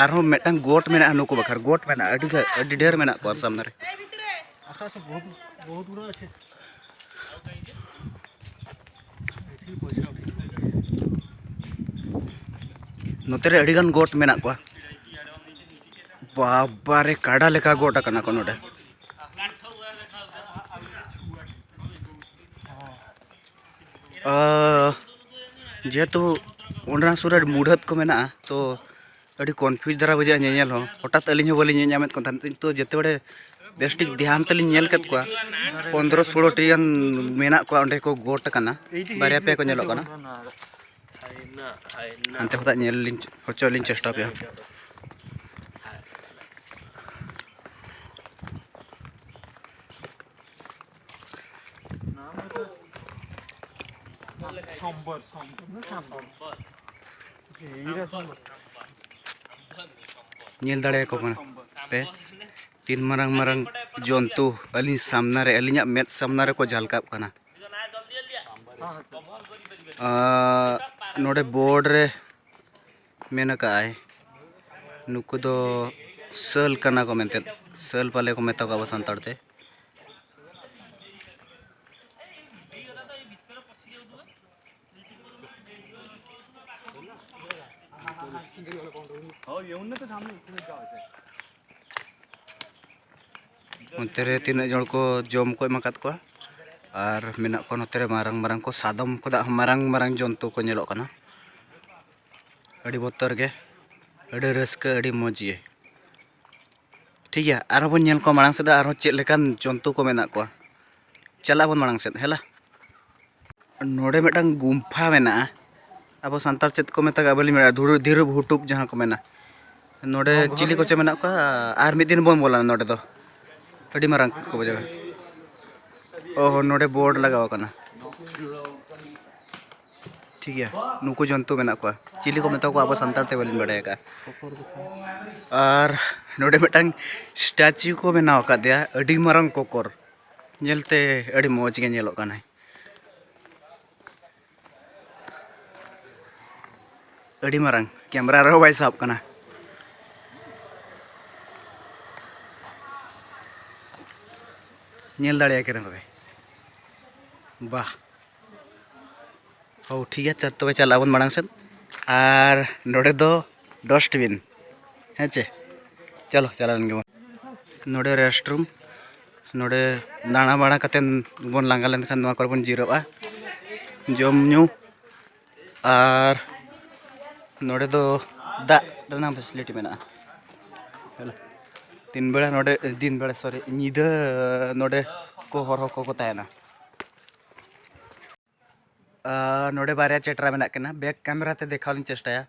ᱟᱨᱦᱚᱸ ᱢᱤᱫᱴᱟᱝ ᱜᱚᱴ ᱢᱮᱱᱟᱜᱼᱟ, ᱱᱩᱠᱩ ᱵᱟᱠᱷᱨᱟ ᱜᱚᱴ ᱢᱮᱱᱟᱜᱼᱟ, ᱟᱹᱰᱤ ᱜᱟ-, ᱟᱹᱰᱤ ᱰᱷᱮᱨ ᱢᱮᱱᱟᱜ ᱠᱚᱣᱟ ᱥᱟᱢᱱᱟ ᱨᱮ᱾ ᱱᱚᱛᱮ ᱨᱮ ᱟᱹᱰᱤ ᱜᱟᱱ ᱜᱚᱴ ᱢᱮᱱᱟᱜ ᱠᱚᱣᱟ᱾ ᱵᱟᱵᱟ ᱨᱮ, ᱠᱟᱰᱟ ᱞᱮᱠᱟ ᱜᱚᱴ ᱟᱠᱟᱱᱟ ᱠᱚ ᱱᱚᱰᱮ᱾ ᱟᱸ, ᱡᱮᱦᱮᱛᱩ ᱚᱸᱰᱮᱱᱟᱜ ᱥᱩᱨ ᱨᱮ ᱢᱩᱰᱷᱟᱹᱫ ᱠᱚ ᱢᱮᱱᱟᱜᱼᱟ, ᱛᱚ ᱟᱹᱰᱤ confuse ᱫᱷᱟᱨᱟ ᱵᱩᱡᱷᱟᱹᱜᱼᱟ ᱧᱮᱧᱮᱞ ᱦᱚᱸ᱾ ᱦᱚᱴᱟᱛ ᱟᱹᱞᱤᱧ ᱦᱚᱸ ᱵᱟᱹᱞᱤᱧ ᱧᱮᱞ ᱧᱟᱢᱮᱫ ᱠᱚ ᱛᱟᱦᱮᱸᱫ, ᱠᱤᱱᱛᱩ ᱡᱮᱛᱮ ᱵᱮᱲᱮ ᱵᱮᱥ ᱴᱷᱤᱠ ᱫᱷᱮᱭᱟᱱ ᱛᱮᱞᱤᱧ ᱧᱮᱞ ᱠᱮᱫ ᱠᱚᱣᱟ, ᱯᱚᱱᱫᱽᱨᱚ ᱥᱳᱞᱳ ᱴᱤ ᱜᱟᱱ ᱢᱮᱱᱟᱜ ᱠᱚᱣᱟ ᱚᱸᱰᱮ ᱠᱚ ᱜᱚᱴ ᱟᱠᱟᱱᱟ, ᱵᱟᱨᱭᱟ ᱯᱮᱭᱟ ᱠᱚ ᱧᱮᱞᱚᱜ ᱠᱟᱱᱟ᱾ ᱦᱟᱱᱛᱮ ᱠᱷᱚᱱᱟᱜ ᱧᱮᱞ ᱞᱤᱧ ᱦᱚᱪᱚ ᱞᱤᱧ ᱪᱮᱥᱴᱟ ᱯᱮᱭᱟ᱾ ᱧᱮᱞ ᱫᱟᱲᱮᱭᱟᱠᱚ ᱠᱟᱱᱟ ᱯᱮ, ᱛᱤᱱ ᱢᱟᱨᱟᱝ ᱢᱟᱨᱟᱝ ᱡᱚᱱᱛᱩ ᱟᱹᱞᱤᱧ ᱥᱟᱢᱱᱟ ᱨᱮ, ᱟᱹᱞᱤᱧᱟᱜ ᱢᱮᱫ ᱥᱟᱢᱱᱟ ᱨᱮᱠᱚ ᱡᱷᱟᱞᱠᱟᱜ ᱠᱟᱱᱟ᱾ ᱟᱨ ᱱᱚᱰᱮ ᱵᱳᱨᱰ ᱨᱮ ᱢᱮᱱ ᱟᱠᱟᱫᱼᱟᱭ, ᱱᱩᱠᱩ ᱫᱚ ᱥᱟᱹᱞ ᱠᱟᱱᱟ ᱠᱚ ᱢᱮᱱᱛᱮ, ᱥᱟᱹᱞ ᱯᱟᱞᱮ ᱠᱚ ᱢᱮᱛᱟ ᱠᱚᱣᱟ ᱟᱵᱚ ᱥᱟᱱᱛᱟᱲ ᱛᱮ᱾ ᱚᱱᱛᱮ ᱨᱮ ᱛᱤᱱᱟᱹᱜ ᱡᱚᱲ ᱠᱚ ᱡᱚᱢ ᱠᱚ ᱮᱢ ᱟᱠᱟᱫ ᱠᱚᱣᱟ᱾ ᱟᱨ ᱢᱮᱱᱟᱜ ᱠᱚᱣᱟ ᱱᱚᱛᱮ ᱨᱮ ᱢᱟᱨᱟᱝ ᱢᱟᱨᱟᱝ ᱠᱚ, ᱥᱟᱫᱚᱢ ᱠᱷᱚᱱᱟᱜ ᱦᱚᱸ ᱢᱟᱨᱟᱝ ᱢᱟᱨᱟᱝ ᱡᱚᱱᱛᱩ ᱠᱚ ᱧᱮᱞᱚᱜ ᱠᱟᱱᱟ᱾ ᱟᱹᱰᱤ ᱵᱚᱛᱚᱨ ᱜᱮ, ᱟᱹᱰᱤ ᱨᱟᱹᱥᱠᱟᱹ, ᱟᱹᱰᱤ ᱢᱚᱡᱽ ᱜᱮ᱾ ᱴᱷᱤᱠ ᱜᱮᱭᱟ, ᱟᱨᱦᱚᱸ ᱵᱚᱱ ᱧᱮᱞ ᱠᱚᱣᱟ ᱢᱟᱲᱟᱝ ᱥᱮᱫ ᱟᱨᱦᱚᱸ ᱪᱮᱫ ᱞᱮᱠᱟᱱ ᱡᱚᱱᱛᱩ ᱠᱚ ᱢᱮᱱᱟᱜ ᱠᱚᱣᱟ᱾ ᱪᱟᱞᱟᱜ ᱟᱵᱚᱱ ᱢᱟᱲᱟᱝ ᱥᱮᱫ, ᱦᱮᱞᱟ᱾ ᱱᱚᱰᱮ ᱢᱤᱫᱴᱟᱝ ᱜᱩᱢᱯᱷᱟ ᱢᱮᱱᱟᱜᱼᱟ᱾ ᱟᱵᱚ ᱥᱟᱱᱛᱟᱲ ᱪᱮᱫ ᱠᱚ ᱢᱮᱛᱟᱜᱼᱟ ᱵᱟᱹᱞᱤᱧ ᱵᱟᱲᱟᱭᱟ, ᱫᱷᱩᱨᱩ ᱫᱷᱤᱨᱩ ᱵᱷᱩᱴᱩᱵ ᱡᱟᱦᱟᱸ ᱠᱚ ᱢᱮᱱᱟ᱾ ᱱᱚᱰᱮ ᱪᱤᱞᱤ ᱠᱚᱪᱚ ᱢᱮᱱᱟᱜ ᱠᱚᱣᱟ, ᱟᱨ ᱢᱤᱫ ᱫᱤᱱ ᱵᱚᱱ ᱵᱚᱞᱚᱱᱟ ᱱᱚᱰᱮ ᱫᱚ᱾ ᱟᱹᱰᱤ ᱢᱟᱨᱟᱝ ᱠᱚ ᱵᱩᱡᱷᱟᱹᱣᱟ᱾ ᱚ ᱦᱚᱸ, ᱱᱚᱰᱮ ᱵᱳᱨᱰ ᱞᱟᱜᱟᱣ ᱟᱠᱟᱱᱟ᱾ ᱴᱷᱤᱠ ᱜᱮᱭᱟ, ᱱᱩᱠᱩ ᱡᱚᱱᱛᱩ ᱢᱮᱱᱟᱜ ᱠᱚᱣᱟ, ᱪᱤᱞᱤ ᱠᱚ ᱢᱮᱛᱟ ᱠᱚᱣᱟ ᱟᱵᱚ ᱥᱟᱱᱛᱟᱲ ᱛᱮ ᱵᱟᱹᱞᱤᱧ ᱵᱟᱲᱟᱭ ᱟᱠᱟᱫᱼᱟ᱾ ᱟᱨ ᱱᱚᱰᱮ ᱢᱤᱫᱴᱟᱝ ᱥᱴᱮᱪᱩ ᱠᱚ ᱵᱮᱱᱟᱣ ᱟᱠᱟᱫᱮᱭᱟ, ᱟᱹᱰᱤ ᱢᱟᱨᱟᱝ ᱠᱚᱠᱚᱨ, ᱧᱮᱞᱛᱮ ᱟᱹᱰᱤ ᱢᱚᱡᱽ ᱜᱮ ᱧᱮᱞᱚᱜ ᱠᱟᱱᱟᱭ᱾ ᱟᱹᱰᱤ ᱢᱟᱨᱟᱝ, ᱠᱮᱢᱨᱟ ᱨᱮᱦᱚᱸ ᱵᱟᱭ ᱥᱟᱵ ᱠᱟᱱᱟ᱾ ᱧᱮᱞ ᱫᱟᱲᱮᱭᱟᱜ ᱠᱟᱱᱟ ᱯᱮ? ᱵᱟᱦ᱾ ᱦᱳ, ᱴᱷᱤᱠ ᱜᱮᱭᱟ, ᱛᱚᱵᱮ ᱪᱟᱞᱟᱜ ᱟᱵᱚᱱ ᱢᱟᱲᱟᱝ ᱥᱮᱫ᱾ ᱟᱨ ᱱᱚᱰᱮ ᱫᱚ ᱰᱚᱥᱴᱵᱤᱱ, ᱦᱮᱸ ᱪᱮ? ᱪᱚᱞᱚ, ᱪᱟᱞᱟᱣ ᱞᱮᱱ ᱜᱮᱵᱚᱱ᱾ ᱱᱚᱰᱮ ᱨᱮᱥᱴ ᱨᱩᱢ, ᱱᱚᱰᱮ ᱫᱟᱬᱟ ᱵᱟᱲᱟ ᱠᱟᱛᱮᱫ ᱵᱚᱱ ᱞᱟᱸᱜᱟ ᱞᱮᱱᱠᱷᱟᱱ ᱱᱚᱣᱟ ᱠᱚᱨᱮ ᱵᱚᱱ ᱡᱤᱨᱟᱹᱜᱼᱟ, ᱡᱚᱢ ᱧᱩ᱾ ᱟᱨ ᱱᱚᱰᱮ ᱫᱚ ᱫᱟᱜ ᱨᱮᱱᱟᱜ ᱯᱷᱮᱥᱤᱞᱤᱴᱤ ᱢᱮᱱᱟᱜᱼᱟ᱾ ᱛᱤᱱ ᱵᱮᱲᱟ ᱱᱚᱰᱮ, ᱫᱤᱱ ᱵᱮᱲᱟ, ᱥᱚᱨᱤ, ᱧᱤᱫᱟᱹ ᱱᱚᱰᱮ ᱠᱚ ᱦᱚᱲ ᱦᱚᱸᱠᱚ ᱠᱚ ᱛᱟᱦᱮᱱᱟ᱾ ᱟᱨ ᱱᱚᱰᱮ ᱵᱟᱨᱭᱟ ᱪᱮᱴᱨᱟ ᱢᱮᱱᱟᱜ ᱠᱤᱱᱟ, ᱵᱮᱠ ᱠᱮᱢᱮᱨᱟ ᱛᱮ ᱫᱮᱠᱷᱟᱣ ᱞᱤᱧ ᱪᱮᱥᱴᱟᱭᱟ᱾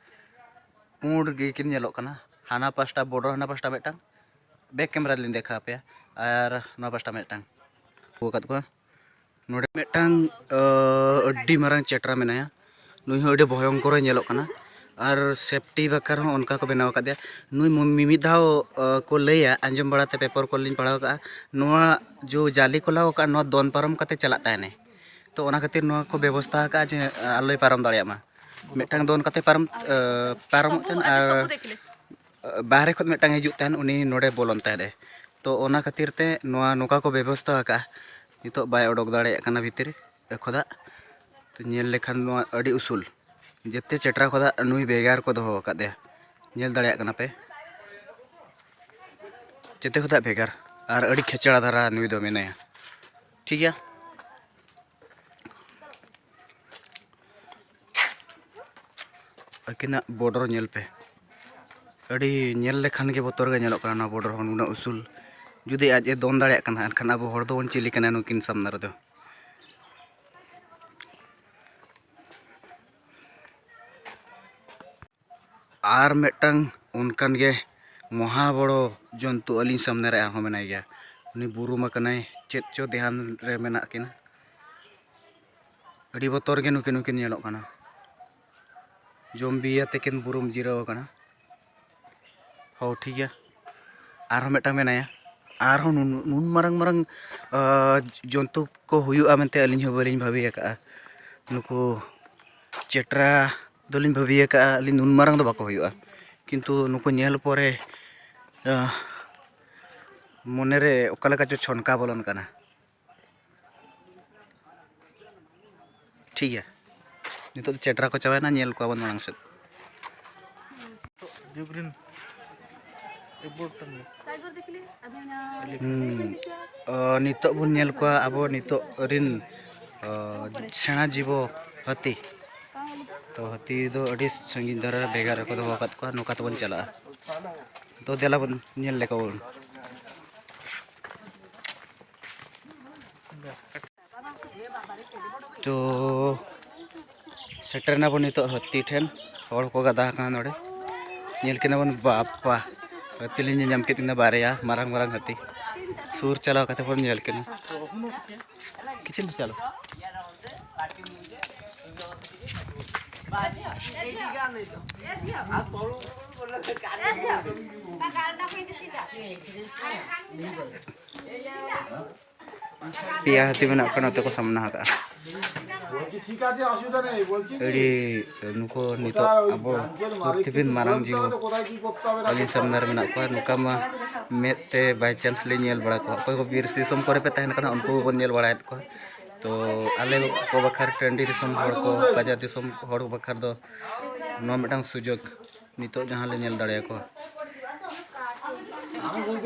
ᱯᱩᱸᱰ ᱜᱮᱠᱤᱱ ᱧᱮᱞᱚᱜ ᱠᱟᱱᱟ, ᱦᱟᱱᱟ ᱯᱟᱥᱴᱟ ᱵᱚᱰᱚᱨ, ᱦᱟᱱᱟ ᱯᱟᱥᱴᱟ ᱢᱤᱫᱴᱟᱝ᱾ ᱵᱮᱠ ᱠᱮᱢᱮᱨᱟ ᱞᱤᱧ ᱫᱮᱠᱷᱟᱣ ᱟᱯᱮᱭᱟ᱾ ᱟᱨ ᱱᱚᱣᱟ ᱯᱟᱥᱴᱟ ᱢᱤᱫᱴᱟᱝ ᱟᱹᱜᱩ ᱟᱠᱟᱫ ᱠᱚᱣᱟ᱾ ᱱᱚᱰᱮ ᱢᱤᱫᱴᱟᱝ, ᱟᱹ, ᱟᱹᱰᱤ ᱢᱟᱨᱟᱝ ᱪᱮᱴᱨᱟ ᱢᱮᱱᱟᱭᱟ᱾ ᱱᱩᱭ ᱦᱚᱸ ᱟᱹᱰᱤ ᱵᱷᱚᱭᱚᱝᱠᱚᱨᱮ ᱧᱮᱞᱚᱜ ᱠᱟᱱᱟ᱾ ᱟᱨ ᱥᱮᱯᱴᱤ ᱵᱟᱠᱷᱨᱟ ᱦᱚᱸ ᱚᱱᱠᱟ ᱠᱚ ᱵᱮᱱᱟᱣ ᱟᱠᱟᱫᱮᱭᱟ᱾ ᱱᱩᱭ ᱢᱤ-, ᱢᱤᱢᱤᱫ ᱫᱷᱟᱣ, ᱟᱹ, ᱠᱚ ᱞᱟᱹᱭᱟ, ᱟᱸᱡᱚᱢ ᱵᱟᱲᱟᱛᱮ ᱯᱮᱯᱟᱨ ᱠᱚᱨᱮ ᱞᱤᱧ ᱯᱟᱲᱦᱟᱣ ᱠᱟᱜᱼᱟ, ᱱᱚᱣᱟ ᱡᱚ ᱡᱟᱹᱞᱤ ᱠᱚ ᱞᱟᱜᱟᱣ ᱠᱟᱜᱼᱟ, ᱱᱚᱣᱟ ᱫᱚᱱ ᱯᱟᱨᱚᱢ ᱠᱟᱛᱮ ᱪᱟᱞᱟᱜ ᱛᱟᱦᱮᱱᱮ᱾ ᱛᱚ ᱚᱱᱟ ᱠᱷᱟᱹᱛᱤᱨ ᱱᱚᱣᱟ ᱠᱚ ᱵᱮᱵᱚᱥᱛᱷᱟ ᱟᱠᱟᱫᱼᱟ ᱡᱮ, ᱟᱹ, ᱟᱞᱚᱭ ᱯᱟᱨᱚᱢ ᱫᱟᱲᱮᱭᱟᱜ ᱢᱟ᱾ ᱢᱤᱫᱴᱟᱝ ᱫᱚᱱ ᱠᱟᱛᱮ ᱯᱟᱨᱚᱢ, ᱟᱹ, ᱯᱟᱨᱚᱢᱚᱜ ᱛᱟᱦᱮᱱ ᱟᱨ ᱵᱟᱦᱨᱮ ᱠᱷᱚᱱ ᱢᱤᱫᱴᱟᱝ ᱦᱤᱡᱩᱜ ᱛᱟᱦᱮᱱ, ᱩᱱᱤ ᱱᱚᱰᱮ ᱵᱚᱞᱚᱱ ᱛᱟᱦᱮᱸᱫ ᱮ᱾ ᱛᱚ ᱚᱱᱟ ᱠᱷᱟᱹᱛᱤᱨ ᱛᱮ ᱱᱚᱣᱟ ᱱᱚᱝᱠᱟ ᱠᱚ ᱵᱮᱵᱚᱥᱛᱷᱟ ᱟᱠᱟᱫᱼᱟ, ᱱᱤᱛᱚᱜ ᱵᱟᱭ ᱚᱰᱚᱠ ᱫᱟᱲᱮᱭᱟᱜ ᱠᱟᱱᱟ ᱵᱷᱤᱛᱨᱤ ᱠᱷᱚᱱᱟᱜ᱾ ᱛᱚ ᱧᱮᱞ ᱞᱮᱠᱷᱟᱱ ᱱᱚᱣᱟ ᱟᱹᱰᱤ ᱩᱥᱩᱞ, ᱡᱮᱛᱮ ᱪᱮᱴᱨᱟ ᱠᱷᱚᱱᱟᱜ ᱱᱩᱭ ᱵᱷᱮᱜᱟᱨ ᱠᱚ ᱫᱚᱦᱚ ᱟᱠᱟᱫᱮᱭᱟ᱾ ᱧᱮᱞ ᱫᱟᱲᱮᱭᱟᱜ ᱠᱟᱱᱟ ᱯᱮ, ᱡᱮᱛᱮ ᱠᱷᱚᱱᱟᱜ ᱵᱷᱮᱜᱟᱨ ᱟᱨ ᱟᱹᱰᱤ ᱠᱷᱮᱪᱲᱟ ᱫᱷᱟᱨᱟ ᱱᱩᱭ ᱫᱚ ᱢᱮᱱᱟᱭᱟ᱾ ᱴᱷᱤᱠ ᱜᱮᱭᱟ, ᱟᱹᱠᱤᱱᱟᱜ border ᱧᱮᱞ ᱯᱮ, ᱟᱹᱰᱤ ᱧᱮᱞ ᱞᱮᱠᱷᱟᱱ ᱜᱮ ᱵᱚᱛᱚᱨ ᱜᱮ ᱧᱮᱞᱚᱜ ᱠᱟᱱᱟ᱾ ᱱᱚᱣᱟ border ᱦᱚᱸ ᱱᱩᱱᱟᱹᱜ ᱩᱥᱩᱞ, ᱡᱩᱫᱤ ᱟᱡ ᱮ ᱫᱚᱱ ᱫᱟᱲᱮᱭᱟᱜ ᱠᱟᱱᱟ, ᱮᱱᱠᱷᱟᱱ ᱟᱵᱚ ᱦᱚᱲ ᱫᱚᱵᱚᱱ ᱪᱤᱞᱤ ᱠᱟᱱᱟ ᱱᱩᱠᱤᱱ ᱥᱟᱢᱱᱟ ᱨᱮᱫᱚ? ᱟᱨ ᱢᱤᱫᱴᱟᱝ ᱚᱱᱠᱟᱱ ᱜᱮ ᱢᱚᱦᱟ ᱵᱚᱲᱚ ᱡᱚᱱᱛᱩ ᱟᱹᱞᱤᱧ ᱥᱟᱢᱱᱮ ᱨᱮ ᱟᱨᱦᱚᱸ ᱢᱮᱱᱟᱭ ᱜᱮᱭᱟ᱾ ᱩᱱᱤ ᱵᱩᱨᱩᱢ ᱟᱠᱟᱱᱟᱭ, ᱪᱮᱫ ᱪᱚ ᱫᱷᱮᱭᱟᱱ ᱨᱮ ᱢᱮᱱᱟᱜ ᱠᱤᱱᱟ᱾ ᱟᱹᱰᱤ ᱵᱚᱛᱚᱨ ᱜᱮ ᱱᱩᱠᱤᱱ, ᱱᱩᱠᱤᱱ ᱧᱮᱞᱚᱜ ᱠᱟᱱᱟ᱾ ᱡᱚᱢᱵᱤ ᱟᱛᱮ ᱠᱤᱱ ᱵᱩᱨᱩᱢ ᱡᱤᱨᱟᱹᱣ ᱟᱠᱟᱱᱟ᱾ ᱦᱚᱸ, ᱴᱷᱤᱠ ᱜᱮᱭᱟ᱾ ᱟᱨᱦᱚᱸ ᱢᱤᱫᱴᱟᱝ ᱢᱮᱱᱟᱭᱟ᱾ ᱟᱨᱦᱚᱸ ᱱᱩᱱ-, ᱱᱩᱱ ᱢᱟᱨᱟᱝ ᱢᱟᱨᱟᱝ, ᱟ, ᱡᱚᱱᱛᱩ ᱠᱚ ᱦᱩᱭᱩᱜᱼᱟ ᱢᱮᱱᱛᱮ ᱟᱹᱞᱤᱧ ᱦᱚᱸ ᱵᱟᱹᱞᱤᱧ ᱵᱷᱟᱹᱵᱤ ᱟᱠᱟᱫᱼᱟ᱾ ᱱᱩᱠᱩ ᱪᱮᱴᱨᱟ ᱫᱚᱞᱤᱧ ᱵᱷᱟᱹᱵᱤ ᱟᱠᱟᱫᱼᱟ ᱟᱹᱞᱤᱧ, ᱱᱩᱱ ᱢᱟᱨᱟᱝ ᱫᱚ ᱵᱟᱠᱚ ᱦᱩᱭᱩᱜᱼᱟ᱾ ᱠᱤᱱᱛᱩ ᱱᱩᱠᱩ ᱧᱮᱞ ᱯᱚᱨᱮ, ᱟ, ᱢᱚᱱᱮᱨᱮ ᱚᱠᱟ ᱞᱮᱠᱟ ᱪᱚ ᱪᱷᱚᱱᱠᱟ ᱵᱚᱞᱚᱱ ᱠᱟᱱᱟ᱾ ᱴᱷᱤᱠ ᱜᱮᱭᱟ, ᱱᱤᱛᱚᱜ ᱫᱚ ᱪᱮᱴᱨᱟ ᱠᱚ ᱪᱟᱵᱟᱭᱮᱱᱟ, ᱧᱮᱞ ᱠᱚᱣᱟ ᱵᱚᱱ ᱢᱟᱲᱟᱝ ᱥᱮᱫ᱾ ᱡᱩᱜᱽ ᱨᱮᱱ ᱮᱵᱚᱨ ᱠᱟᱱ ᱜᱮᱭᱟ᱾ ᱦᱩᱸ, ᱚ, ᱱᱤᱛᱚᱜ ᱵᱚᱱ ᱧᱮᱞ ᱠᱚᱣᱟ ᱟᱵᱚ ᱱᱤᱛᱚᱜ ᱨᱤᱱ, ᱚ, ᱥᱮᱬᱟ ᱡᱤᱵᱚ ᱦᱟᱹᱛᱤ᱾ ᱛᱚ ᱦᱟᱹᱛᱤ ᱫᱚ ᱟᱹᱰᱤ ᱥᱟᱺᱜᱤᱧ ᱫᱷᱟᱨᱟ ᱵᱷᱮᱜᱟᱨ ᱨᱮᱠᱚ ᱫᱚᱦᱚ ᱟᱠᱟᱫ ᱠᱚᱣᱟ, ᱱᱚᱝᱠᱟ ᱛᱮᱵᱚᱱ ᱪᱟᱞᱟᱜᱼᱟ᱾ ᱛᱚ ᱫᱮᱞᱟ ᱵᱚᱱ ᱧᱮᱞ ᱞᱮᱠᱚ ᱵᱚᱱ᱾ ᱛᱚ ᱥᱮᱴᱮᱨ ᱮᱱᱟᱵᱚᱱ ᱱᱤᱛᱚᱜ ᱦᱟᱹᱛᱤ ᱴᱷᱮᱱ᱾ ᱦᱚᱲ ᱠᱚ ᱜᱟᱫᱟ ᱟᱠᱟᱱᱟ ᱱᱚᱰᱮ᱾ ᱧᱮᱞ ᱠᱤᱱᱟ ᱵᱚᱱ, ᱵᱟᱯᱟ, ᱦᱟᱹᱛᱤ ᱞᱤᱧ ᱧᱮᱞ ᱧᱟᱢ ᱠᱮᱫ ᱠᱤᱱᱟ ᱵᱟᱨᱭᱟ ᱢᱟᱨᱟᱝ ᱢᱟᱨᱟᱝ ᱦᱟᱹᱛᱤ᱾ ᱥᱩᱨ ᱪᱟᱞᱟᱣ ᱠᱟᱛᱮ ᱵᱚᱱ ᱧᱮᱞ ᱠᱤᱱᱟ᱾ ᱠᱤᱪᱷᱩ ᱪᱟᱞᱟᱣ᱾ ᱯᱮᱭᱟ ᱦᱟᱹᱛᱤ ᱢᱮᱱᱟᱜ ᱠᱚᱣᱟ, ᱱᱚᱛᱮ ᱠᱚ ᱥᱟᱢᱱᱟ ᱟᱠᱟᱫᱼᱟ᱾ ᱵᱚᱞছি, ঠিক আছে, অসুবিধা নেই, বলছি কি? ᱟᱹᱰᱤ ᱱᱩᱠᱩ ᱱᱤᱛᱚᱜ ᱟᱵᱚ ᱯᱨᱤᱛᱷᱤᱵᱤ ᱨᱮᱱ ᱢᱟᱨᱟᱝ ᱡᱤᱣᱤ ᱟᱹᱞᱤᱧ ᱥᱟᱢᱱᱟ ᱨᱮ ᱢᱮᱱᱟᱜ ᱠᱚᱣᱟ᱾ ᱱᱚᱝᱠᱟ ᱢᱟ ᱢᱮᱫ ᱛᱮ by chance ᱞᱤᱧ ᱧᱮᱞ ᱵᱟᱲᱟ ᱠᱚᱣᱟ᱾ ᱚᱠᱚᱭ ᱠᱚ ᱵᱤᱨ ᱫᱤᱥᱚᱢ ᱠᱚᱨᱮ ᱯᱮ ᱛᱟᱦᱮᱱ ᱠᱟᱱᱟ, ᱩᱱᱠᱩ ᱵᱚᱱ ᱧᱮᱞ ᱵᱟᱲᱟᱭᱮᱫ ᱠᱚᱣᱟ᱾ ᱛᱚ ᱟᱞᱮ ᱠᱚ ᱵᱟᱠᱷᱨᱟ, ᱴᱟᱺᱰᱤ ᱫᱤᱥᱚᱢ ᱦᱚᱲ ᱠᱚ, ᱵᱟᱡᱟᱨ ᱫᱤᱥᱚᱢ ᱦᱚᱲ ᱠᱚ ᱵᱟᱠᱷᱨᱟ ᱫᱚ ᱱᱚᱣᱟ ᱢᱤᱫᱴᱟᱝ ᱥᱩᱡᱳᱜᱽ, ᱱᱤᱛᱚᱜ ᱡᱟᱦᱟᱸ ᱞᱮ ᱧᱮᱞ ᱫᱟᱲᱮᱭᱟᱠᱚᱣᱟ᱾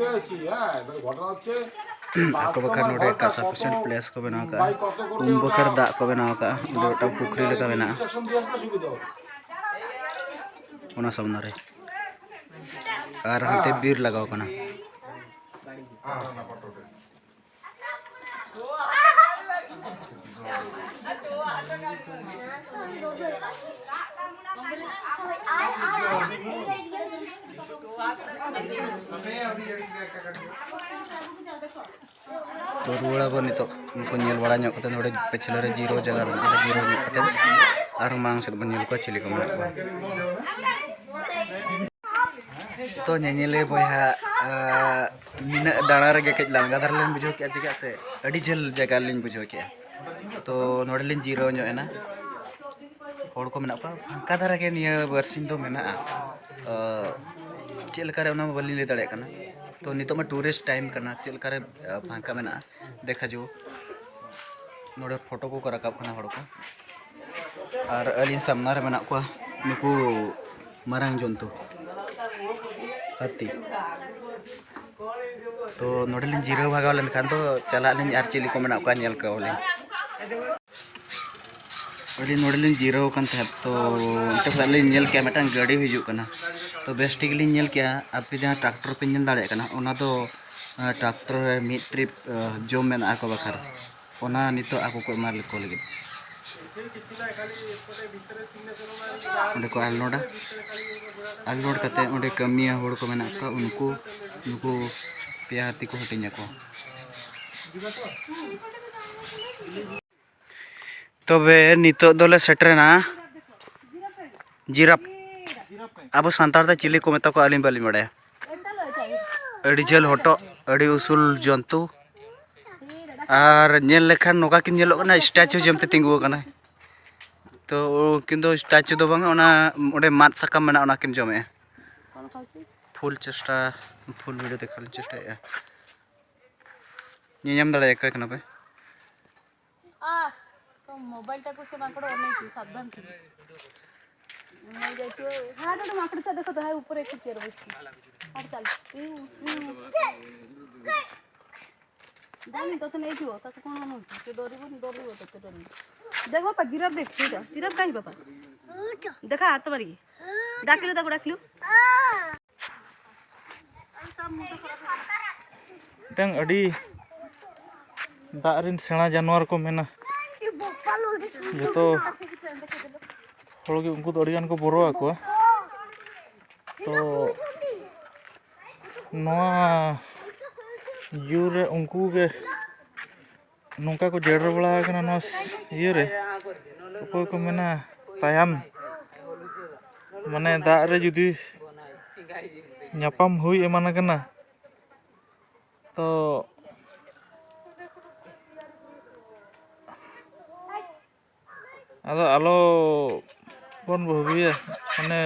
ᱟᱠᱚ ᱵᱟᱠᱷᱨᱟ ᱱᱚᱰᱮ ᱠᱟᱥᱟ ᱯᱮᱥᱮᱱᱴ ᱯᱞᱮᱥ ᱠᱚ ᱵᱮᱱᱟᱣ ᱠᱟᱜᱼᱟ, ᱩᱢ ᱵᱟᱠᱷᱨᱟ ᱫᱟᱜ ᱠᱚ ᱵᱮᱱᱟᱣ ᱠᱟᱜᱼᱟ, ᱚᱸᱰᱮ ᱢᱤᱫᱴᱟᱝ ᱯᱩᱠᱷᱨᱤ ᱞᱮᱠᱟ ᱢᱮᱱᱟᱜᱼᱟ᱾ ᱚᱱᱟ ᱥᱟᱢᱱᱟ ᱨᱮ᱾ ᱟᱨ ᱦᱟᱱᱛᱮ ᱵᱤᱨ ᱞᱟᱜᱟᱣ ᱠᱟᱱᱟ᱾ ᱛᱚ ᱨᱩᱣᱟᱹᱲ ᱟᱵᱚᱱ ᱱᱤᱛᱚᱜ ᱩᱱᱠᱩ ᱧᱮᱞ ᱵᱟᱲᱟ ᱧᱚᱜ ᱠᱟᱛᱮ, ᱱᱚᱰᱮ ᱯᱟᱹᱪᱷᱞᱟᱹ ᱨᱮ ᱡᱤᱨᱟᱹᱣ ᱡᱟᱭᱜᱟ ᱢᱮᱱᱟᱜᱼᱟ, ᱚᱸᱰᱮ ᱡᱤᱨᱟᱹᱣ ᱧᱚᱜ ᱠᱟᱛᱮ ᱟᱨᱦᱚᱸ ᱢᱟᱲᱟᱝ ᱥᱮᱫ ᱵᱚᱱ ᱧᱮᱞ ᱠᱚᱣᱟ ᱪᱤᱞᱤ ᱠᱚ ᱢᱮᱱᱟᱜ ᱠᱚᱣᱟ᱾ ᱛᱚ ᱧᱮᱧᱮᱞᱤᱭᱟᱹ ᱵᱚᱭᱦᱟ, ᱟᱸ, ᱱᱤᱱᱟᱹᱜ ᱫᱟᱬᱟ ᱨᱮᱜᱮ ᱠᱟᱹᱡ ᱞᱟᱸᱜᱟ ᱫᱷᱟᱨᱟ ᱞᱤᱧ ᱵᱩᱡᱷᱟᱹᱣ ᱠᱮᱜᱼᱟ, ᱪᱮᱫᱟᱜ ᱥᱮ ᱟᱹᱰᱤ ᱡᱷᱟᱹᱞ ᱡᱟᱭᱜᱟ ᱞᱤᱧ ᱵᱩᱡᱷᱟᱹᱣ ᱠᱮᱜᱼᱟ᱾ ᱛᱚ ᱱᱚᱰᱮ ᱞᱤᱧ ᱡᱤᱨᱟᱹᱣ ᱧᱚᱜ ᱮᱱᱟ᱾ ᱦᱚᱲ ᱠᱚ ᱢᱮᱱᱟᱜ ᱠᱚᱣᱟ, ᱯᱷᱟᱸᱠᱟ ᱫᱷᱟᱨᱟ ᱜᱮ ᱱᱤᱭᱟᱹ ᱵᱟᱨᱥᱤᱧ ᱫᱚ ᱢᱮᱱᱟᱜᱼᱟ᱾ ᱟᱸ, ᱪᱮᱫ ᱞᱮᱠᱟᱨᱮ ᱚᱱᱟ ᱢᱟ ᱵᱟᱹᱞᱤᱧ ᱞᱟᱹᱭ ᱫᱟᱲᱮᱭᱟᱜ ᱠᱟᱱᱟ᱾ ᱛᱚ ᱱᱤᱛᱚᱜ ᱢᱟ tourist time ᱠᱟᱱᱟ, ᱪᱮᱫ ᱞᱮᱠᱟᱨᱮ, ᱟᱸ, ᱯᱷᱟᱸᱠᱟ ᱢᱮᱱᱟᱜᱼᱟ, ᱫᱮᱠᱷᱟ ᱡᱳ᱾ ᱱᱚᱰᱮ ᱯᱷᱳᱴᱳ ᱠᱚᱠᱚ ᱨᱟᱠᱟᱵ ᱠᱟᱱᱟ ᱦᱚᱲ ᱠᱚ᱾ ᱟᱨ ᱟᱹᱞᱤᱧ ᱥᱟᱢᱱᱟ ᱨᱮ ᱢᱮᱱᱟᱜ ᱠᱚᱣᱟ ᱱᱩᱠᱩ ᱢᱟᱨᱟᱝ ᱡᱚᱱᱛᱩ, ᱦᱟᱹᱛᱤ᱾ ᱛᱚ ᱱᱚᱰᱮ ᱞᱤᱧ ᱡᱤᱨᱟᱹᱣ ᱵᱷᱟᱜᱟᱣ ᱞᱮᱱᱠᱷᱟᱱ ᱫᱚ ᱪᱟᱞᱟᱜ ᱟᱹᱞᱤᱧ ᱟᱨ ᱪᱤᱞᱤ ᱠᱚ ᱢᱮᱱᱟᱜ ᱠᱚᱣᱟ ᱧᱮᱞ ᱠᱚᱣᱟᱞᱤᱧ᱾ ᱟᱹᱞᱤᱧ ᱱᱚᱰᱮ ᱞᱤᱧ ᱡᱤᱨᱟᱹᱣ ᱟᱠᱟᱱ ᱛᱟᱦᱮᱸᱫ, ᱛᱚ ᱚᱱᱛᱮ ᱠᱷᱚᱱ ᱞᱤᱧ ᱧᱮᱞ ᱠᱮᱜᱼᱟ ᱢᱤᱫᱴᱟᱝ ᱜᱟᱹᱰᱤ ᱦᱤᱡᱩᱜ ᱠᱟᱱᱟ᱾ ᱛᱚ ᱵᱮᱥ ᱴᱷᱤᱠ ᱞᱤᱧ ᱧᱮᱞ ᱠᱮᱜᱼᱟ, ᱟᱯᱮ ᱡᱟᱦᱟᱸ ᱴᱨᱟᱠᱴᱚᱨ ᱯᱮ ᱧᱮᱞ ᱫᱟᱲᱮᱭᱟᱜ ᱠᱟᱱᱟ, ᱚᱱᱟ ᱫᱚ, ᱟᱸ, ᱴᱨᱟᱠᱴᱚᱨ ᱨᱮ ᱢᱤᱫ ᱴᱨᱤᱯ, ᱟᱸ, ᱡᱚᱢ ᱢᱮᱱᱟᱜᱼᱟ ᱟᱠᱚ ᱵᱟᱠᱷᱨᱟ᱾ ᱚᱱᱟ ᱱᱤᱛᱚᱜ ᱟᱠᱚ ᱠᱚ ᱮᱢᱟ ᱠᱚ ᱞᱟᱹᱜᱤᱫ᱾ ᱚᱸᱰᱮ ᱠᱚ ᱟᱱᱞᱳᱰᱟ, ᱟᱱᱞᱳᱰ ᱠᱟᱛᱮ ᱚᱸᱰᱮ ᱠᱟᱹᱢᱤᱭᱟᱹ ᱦᱚᱲ ᱠᱚ ᱢᱮᱱᱟᱜ ᱠᱚᱣᱟ, ᱩᱱᱠᱩ, ᱩᱱᱠᱩ ᱯᱮᱭᱟ ᱦᱟᱹᱛᱤ ᱠᱚ ᱦᱟᱹᱴᱤᱧ ᱟᱠᱚ᱾ ᱛᱚᱵᱮ ᱱᱤᱛᱚᱜ ᱫᱚᱞᱮ ᱥᱮᱴᱮᱨᱮᱱᱟ ᱡᱤᱨᱟᱯ᱾ ᱟᱵᱚ ᱥᱟᱱᱛᱟᱲ ᱛᱮ ᱪᱤᱞᱤ ᱠᱚ ᱢᱮᱛᱟ ᱠᱚᱣᱟ ᱟᱹᱞᱤᱧ ᱵᱟᱹᱞᱤᱧ ᱵᱟᱲᱟᱭᱟ᱾ ᱟᱹᱰᱤ ᱡᱷᱟᱹᱞ ᱦᱚᱴᱚᱜ, ᱟᱹᱰᱤ ᱩᱥᱩᱞ ᱡᱚᱱᱛᱩ᱾ ᱟᱨ ᱧᱮᱞ ᱞᱮᱠᱷᱟᱱ ᱱᱚᱝᱠᱟ ᱠᱤᱱ ᱧᱮᱞᱚᱜ ᱠᱟᱱᱟ, ᱥᱴᱮᱪᱩ ᱡᱚᱢᱛᱮ ᱛᱤᱸᱜᱩ ᱟᱠᱟᱱᱟ᱾ ᱛᱚ ᱩᱱᱠᱤᱱ ᱫᱚ ᱥᱴᱮᱪᱩ ᱫᱚ ᱵᱟᱝᱟ, ᱚᱱᱟ ᱚᱸᱰᱮ ᱢᱟᱫ ᱥᱟᱠᱟᱢ ᱢᱮᱱᱟᱜᱼᱟ, ᱚᱱᱟ ᱠᱤᱱ ᱡᱚᱢᱮᱜᱼᱟ᱾ ᱯᱷᱩᱞ ᱪᱮᱥᱴᱟ, ᱯᱷᱩᱞ ᱵᱷᱤᱰᱤᱭᱳ ᱫᱮᱠᱷᱟᱣ ᱞᱤᱧ ᱪᱮᱥᱴᱟᱭᱮᱫᱼᱟ᱾ ᱧᱮᱧᱟᱢ ᱫᱟᱲᱮᱭᱟᱜ ᱠᱟᱱᱟ ᱯᱮ? ᱟ, ତୋ ମୋବାଇଲଟାକୁ ସେ ମାଙ୍କଡ଼ ଅନେଇଛି, ସାବଧାନ ଥିବୁ। ନେଇଯାଇଥିବ। ହାଡ଼େ ଗୋଟେ ମାଙ୍କଡ଼ ଛୁଆ ଦେଖ ତ, ହାଇ ଉପରେ ଏଠି ଚେର ବସିଛି। ହାଡ଼େ ଚାଲ। ଇଉ, ଇଉ। ଜାନି, ତୋତେ ନେଇଯିବ, ତାକୁ କ'ଣ ଅନଉଛୁ? ସେ ଡରିବନି, ଡରିବ ତୋତେ, ଡରିବ। ଦେଖ ବାପା, ଜିରାଫ ଦେଖ, ସେଇଟା। ଜିରାଫ କାହିଁ ବାପା? ଦେଖା, ହାତ ମାରିକି। ᱰᱟᱠᱞᱩ ᱛᱟᱠᱚ ᱰᱟᱠᱞᱩ᱾ ᱢᱤᱫᱴᱟᱝ ᱟᱹᱰᱤ ᱫᱟᱜ ᱨᱮᱱ ᱥᱮᱬᱟ ᱡᱟᱱᱣᱟᱨ ᱠᱚ ᱢᱮᱱᱟ᱾ ᱡᱚᱛᱚ ᱦᱚᱲ ᱜᱮ ᱩᱱᱠᱩ ᱫᱚ ᱟᱹᱰᱤ ᱜᱟᱱ ᱠᱚ ᱵᱚᱨᱚ ᱟᱠᱚᱣᱟ᱾ ᱛᱚ ᱱᱚᱣᱟ ᱡᱩ ᱨᱮ ᱩᱱᱠᱩ ᱜᱮ ᱱᱚᱝᱠᱟ ᱠᱚ ᱡᱮᱲᱮᱨ ᱵᱟᱲᱟ ᱟᱠᱟᱱᱟ ᱱᱚᱣᱟ ᱤᱭᱟᱹ ᱨᱮ᱾ ᱚᱠᱚᱭ ᱠᱚ ᱢᱮᱱᱟ ᱛᱟᱭᱟᱱ, ᱢᱟᱱᱮ ᱫᱟᱜ ᱨᱮ ᱡᱩᱫᱤ ᱧᱟᱯᱟᱢ ᱦᱩᱭ ᱮᱢᱟᱱ ᱟᱠᱟᱱᱟ, ᱛᱚ ᱟᱫᱚ ᱟᱞᱚ ᱵᱚᱱ ᱵᱷᱟᱹᱵᱤᱭᱟ, ᱢᱟᱱᱮ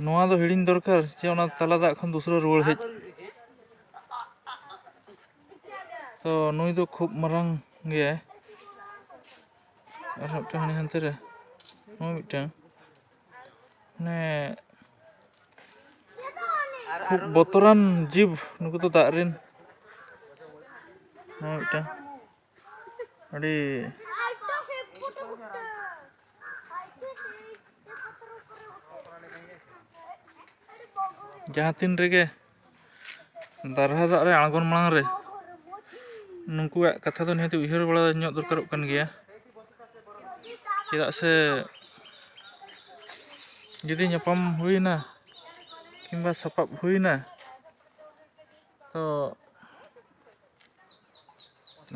ᱱᱚᱣᱟ ᱫᱚ ᱦᱤᱲᱤᱧ ᱫᱚᱨᱠᱟᱨ ᱡᱮ ᱚᱱᱟ ᱛᱟᱞᱟ ᱫᱟᱜ ᱠᱷᱚᱱ ᱫᱩᱥᱨᱟᱹ ᱨᱩᱣᱟᱹᱲ ᱦᱮᱡ᱾ ᱛᱚ ᱱᱩᱭ ᱫᱚ ᱠᱷᱩᱵ ᱢᱟᱨᱟᱝ ᱜᱮᱭᱟᱭ᱾ ᱟᱨ ᱢᱤᱫᱴᱟᱝ ᱦᱟᱱᱮ ᱦᱟᱱᱛᱮ ᱨᱮ ᱱᱩᱭ ᱢᱤᱫᱴᱟᱝ, ᱢᱟᱱᱮ ᱠᱷᱩᱵ ᱵᱚᱛᱚᱨᱟᱱ ᱡᱤᱵᱽ ᱱᱩᱠᱩ ᱫᱚ ᱫᱟᱜ ᱨᱮᱱ᱾ ᱱᱩᱭ ᱢᱤᱫᱴᱟᱝ ᱟᱹᱰᱤ ᱡᱟᱦᱟᱸ ᱛᱤᱱ ᱨᱮᱜᱮ ᱫᱟᱨᱦᱟ ᱫᱟᱜ ᱨᱮ ᱟᱬᱜᱚᱱ ᱢᱟᱲᱟᱝ ᱨᱮ ᱱᱩᱠᱩᱣᱟᱜ ᱠᱟᱛᱷᱟ ᱫᱚ ᱱᱤᱦᱟᱹᱛ ᱩᱭᱦᱟᱹᱨ ᱵᱟᱲᱟ ᱧᱚᱜ ᱫᱚᱨᱠᱟᱨᱚᱜ ᱠᱟᱱ ᱜᱮᱭᱟ᱾ ᱪᱮᱫᱟᱜ ᱥᱮ ᱡᱩᱫᱤ ᱧᱟᱯᱟᱢ ᱦᱩᱭᱱᱟ ᱠᱤᱝᱵᱟ ᱥᱟᱯᱟᱵ ᱦᱩᱭᱱᱟ, ᱛᱚ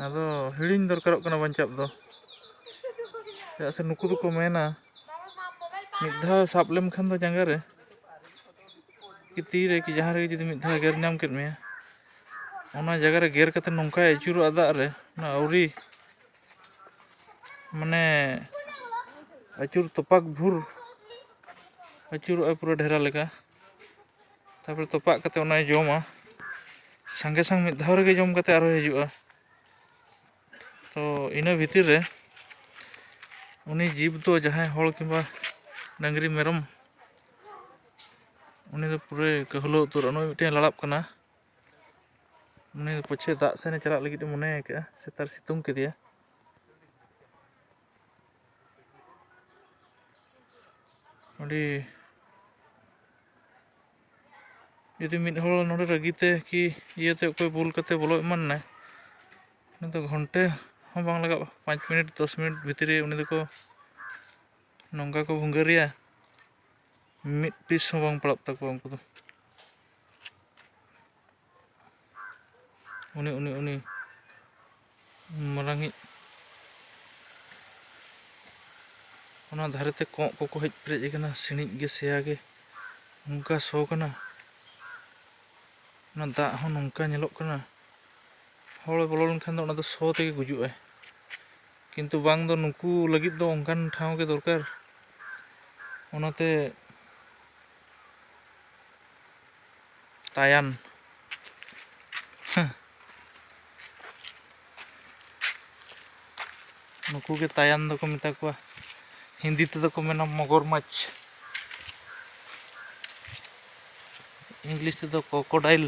ᱟᱫᱚ ᱦᱤᱲᱤᱧ ᱫᱚᱨᱠᱟᱨᱚᱜ ᱠᱟᱱᱟ ᱵᱟᱧᱪᱟᱣ ᱫᱚ᱾ ᱪᱮᱫᱟᱜ ᱥᱮ ᱱᱩᱠᱩ ᱫᱚᱠᱚ ᱢᱮᱱᱟ, ᱢᱤᱫ ᱫᱷᱟᱣ ᱥᱟᱵ ᱞᱮᱢ ᱠᱷᱟᱱ ᱫᱚ ᱡᱟᱸᱜᱟ ᱨᱮ, ᱠᱤ ᱛᱤ ᱨᱮ, ᱠᱤ ᱡᱟᱦᱟᱸ ᱨᱮᱜᱮ ᱡᱩᱫᱤ ᱢᱤᱫ ᱫᱷᱟᱣ ᱜᱮᱨ ᱧᱟᱢ ᱠᱮᱫ ᱢᱮᱭᱟ, ᱚᱱᱟ ᱡᱟᱭᱜᱟ ᱨᱮ ᱜᱮᱨ ᱠᱟᱛᱮ ᱱᱚᱝᱠᱟᱭ ᱟᱹᱪᱩᱨᱚᱜᱼᱟ ᱫᱟᱜ ᱨᱮ, ᱚᱱᱟ ᱟᱹᱣᱨᱤ ᱢᱟᱱᱮ ᱟᱹᱪᱩᱨ ᱛᱚᱯᱟᱜ ᱵᱷᱩᱨ ᱟᱹᱪᱩᱨᱚᱜᱼᱟᱭ ᱯᱩᱨᱟᱹ ᱰᱷᱮᱨᱟ ᱞᱮᱠᱟ᱾ ᱛᱟᱨᱯᱚᱨᱮ ᱛᱚᱯᱟᱜ ᱠᱟᱛᱮ ᱚᱱᱟᱭ ᱡᱚᱢᱟ᱾ ᱥᱟᱸᱜᱮ ᱥᱟᱝ ᱢᱤᱫ ᱫᱷᱟᱣ ᱨᱮᱜᱮ ᱡᱚᱢ ᱠᱟᱛᱮ ᱟᱨᱦᱚᱸ ᱦᱤᱡᱩᱜᱼᱟ᱾ ᱛᱚ ᱤᱱᱟᱹ ᱵᱷᱤᱛᱤᱨ ᱨᱮ ᱩᱱᱤ ᱡᱤᱵᱽ ᱫᱚ ᱡᱟᱦᱟᱸᱭ ᱦᱚᱲ ᱠᱤᱝᱵᱟ ᱰᱟᱹᱝᱨᱤ ᱢᱮᱨᱚᱢ, ᱩᱱᱤ ᱫᱚ ᱯᱩᱨᱟᱹᱭ ᱠᱟᱹᱦᱩᱞᱟᱹ ᱩᱛᱟᱹᱨᱚᱜᱼᱟ᱾ ᱱᱩᱭ ᱢᱤᱫᱴᱮᱱ ᱞᱟᱲᱟᱜ ᱠᱟᱱᱟ᱾ ᱩᱱᱤ ᱫᱚ ᱯᱟᱪᱷᱮ ᱫᱟᱜ ᱥᱮᱱᱮ ᱪᱟᱞᱟᱜ ᱞᱟᱹᱜᱤᱫ ᱮ ᱢᱚᱱᱮ ᱟᱠᱟᱫᱼᱟ, ᱥᱮᱛᱟᱨ ᱥᱤᱛᱩᱝ ᱠᱮᱫᱮᱭᱟ᱾ ᱟᱹᱰᱤ ᱡᱩᱫᱤ ᱢᱤᱫ ᱦᱚᱲ ᱱᱚᱰᱮ ᱨᱟᱹᱜᱤᱛᱮ ᱠᱤ ᱤᱭᱟᱹᱛᱮ ᱚᱠᱚᱭ ᱵᱩᱞ ᱠᱟᱛᱮ ᱵᱚᱞᱚ ᱮᱢᱟᱱ ᱱᱟᱭ, ᱩᱱᱤ ᱫᱚ ᱜᱷᱚᱱᱴᱮ ᱦᱚᱸ ᱵᱟᱝ ᱞᱟᱜᱟᱜᱼᱟ, ᱯᱟᱸᱪ ᱢᱤᱱᱤᱴ ᱫᱚᱥ ᱢᱤᱱᱤᱴ ᱵᱷᱤᱛᱨᱤ ᱨᱮ ᱩᱱᱤ ᱫᱚᱠᱚ ᱱᱚᱝᱠᱟ ᱠᱚ ᱵᱷᱩᱝᱜᱟᱹᱨᱮᱭᱟ, ᱢᱤᱫ ᱯᱤᱥ ᱦᱚᱸ ᱵᱟᱝ ᱯᱟᱲᱟᱜ ᱛᱟᱠᱚᱣᱟ ᱩᱱᱠᱩ ᱫᱚ᱾ ᱩᱱᱤ ᱩᱱᱤ ᱩᱱᱤ ᱢᱟᱨᱟᱝᱤᱡ, ᱚᱱᱟ ᱫᱷᱟᱨᱮᱛᱮ ᱠᱚᱸᱜ ᱠᱚᱠᱚ ᱦᱮᱡ ᱯᱮᱨᱮᱡ ᱟᱠᱟᱱᱟ, ᱥᱤᱬᱤᱡ ᱜᱮ ᱥᱮᱭᱟ ᱜᱮ ᱱᱚᱝᱠᱟ ᱥᱚ ᱠᱟᱱᱟ᱾ ᱚᱱᱟ ᱫᱟᱜ ᱦᱚᱸ ᱱᱚᱝᱠᱟ ᱧᱮᱞᱚᱜ ᱠᱟᱱᱟ, ᱦᱚᱲ ᱵᱚᱞᱚ ᱞᱮᱱᱠᱷᱟᱱ ᱫᱚ ᱚᱱᱟ ᱫᱚ ᱥᱚ ᱛᱮᱜᱮ ᱜᱩᱡᱩᱜᱼᱟᱭ᱾ ᱠᱤᱱᱛᱩ ᱵᱟᱝ ᱫᱚ ᱱᱩᱠᱩ ᱞᱟᱹᱜᱤᱫ ᱫᱚ ᱚᱱᱠᱟᱱ ᱴᱷᱟᱶ ᱜᱮ ᱫᱚᱨᱠᱟᱨ᱾ ᱚᱱᱟᱛᱮ ᱛᱟᱭᱟᱱ᱾ ᱱᱩᱠᱩ ᱜᱮ ᱛᱟᱭᱟᱱ ᱫᱚᱠᱚ ᱢᱮᱛᱟ ᱠᱚᱣᱟ᱾ ᱦᱤᱱᱫᱤ ᱛᱮᱫᱚ ᱠᱚ ᱢᱮᱱᱟ ᱢᱚᱜᱚᱨᱢᱟᱪᱷ, ᱤᱝᱞᱤᱥ ᱛᱮᱫᱚ ᱠᱨᱚᱠᱳᱰᱟᱭᱤᱞ᱾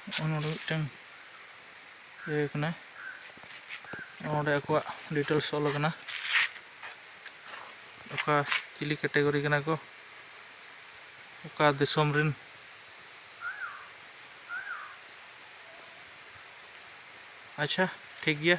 ᱱᱚᱜᱼᱚ ᱱᱚᱰᱮ ᱢᱤᱫᱴᱟᱝ ᱤᱭᱟᱹ ᱠᱟᱱᱟ, ᱱᱚᱰᱮ ᱟᱠᱚᱣᱟᱜ ᱰᱤᱴᱮᱞᱥ ᱚᱞ ᱟᱠᱟᱱᱟ, ᱚᱠᱟ ᱪᱤᱞᱤ ᱠᱮᱴᱮᱜᱚᱨᱤ ᱠᱟᱱᱟ ᱠᱚ, ᱚᱠᱟ ᱫᱤᱥᱚᱢ ᱨᱮᱱ᱾ ᱟᱪᱪᱷᱟ, ᱴᱷᱤᱠ ᱜᱮᱭᱟ᱾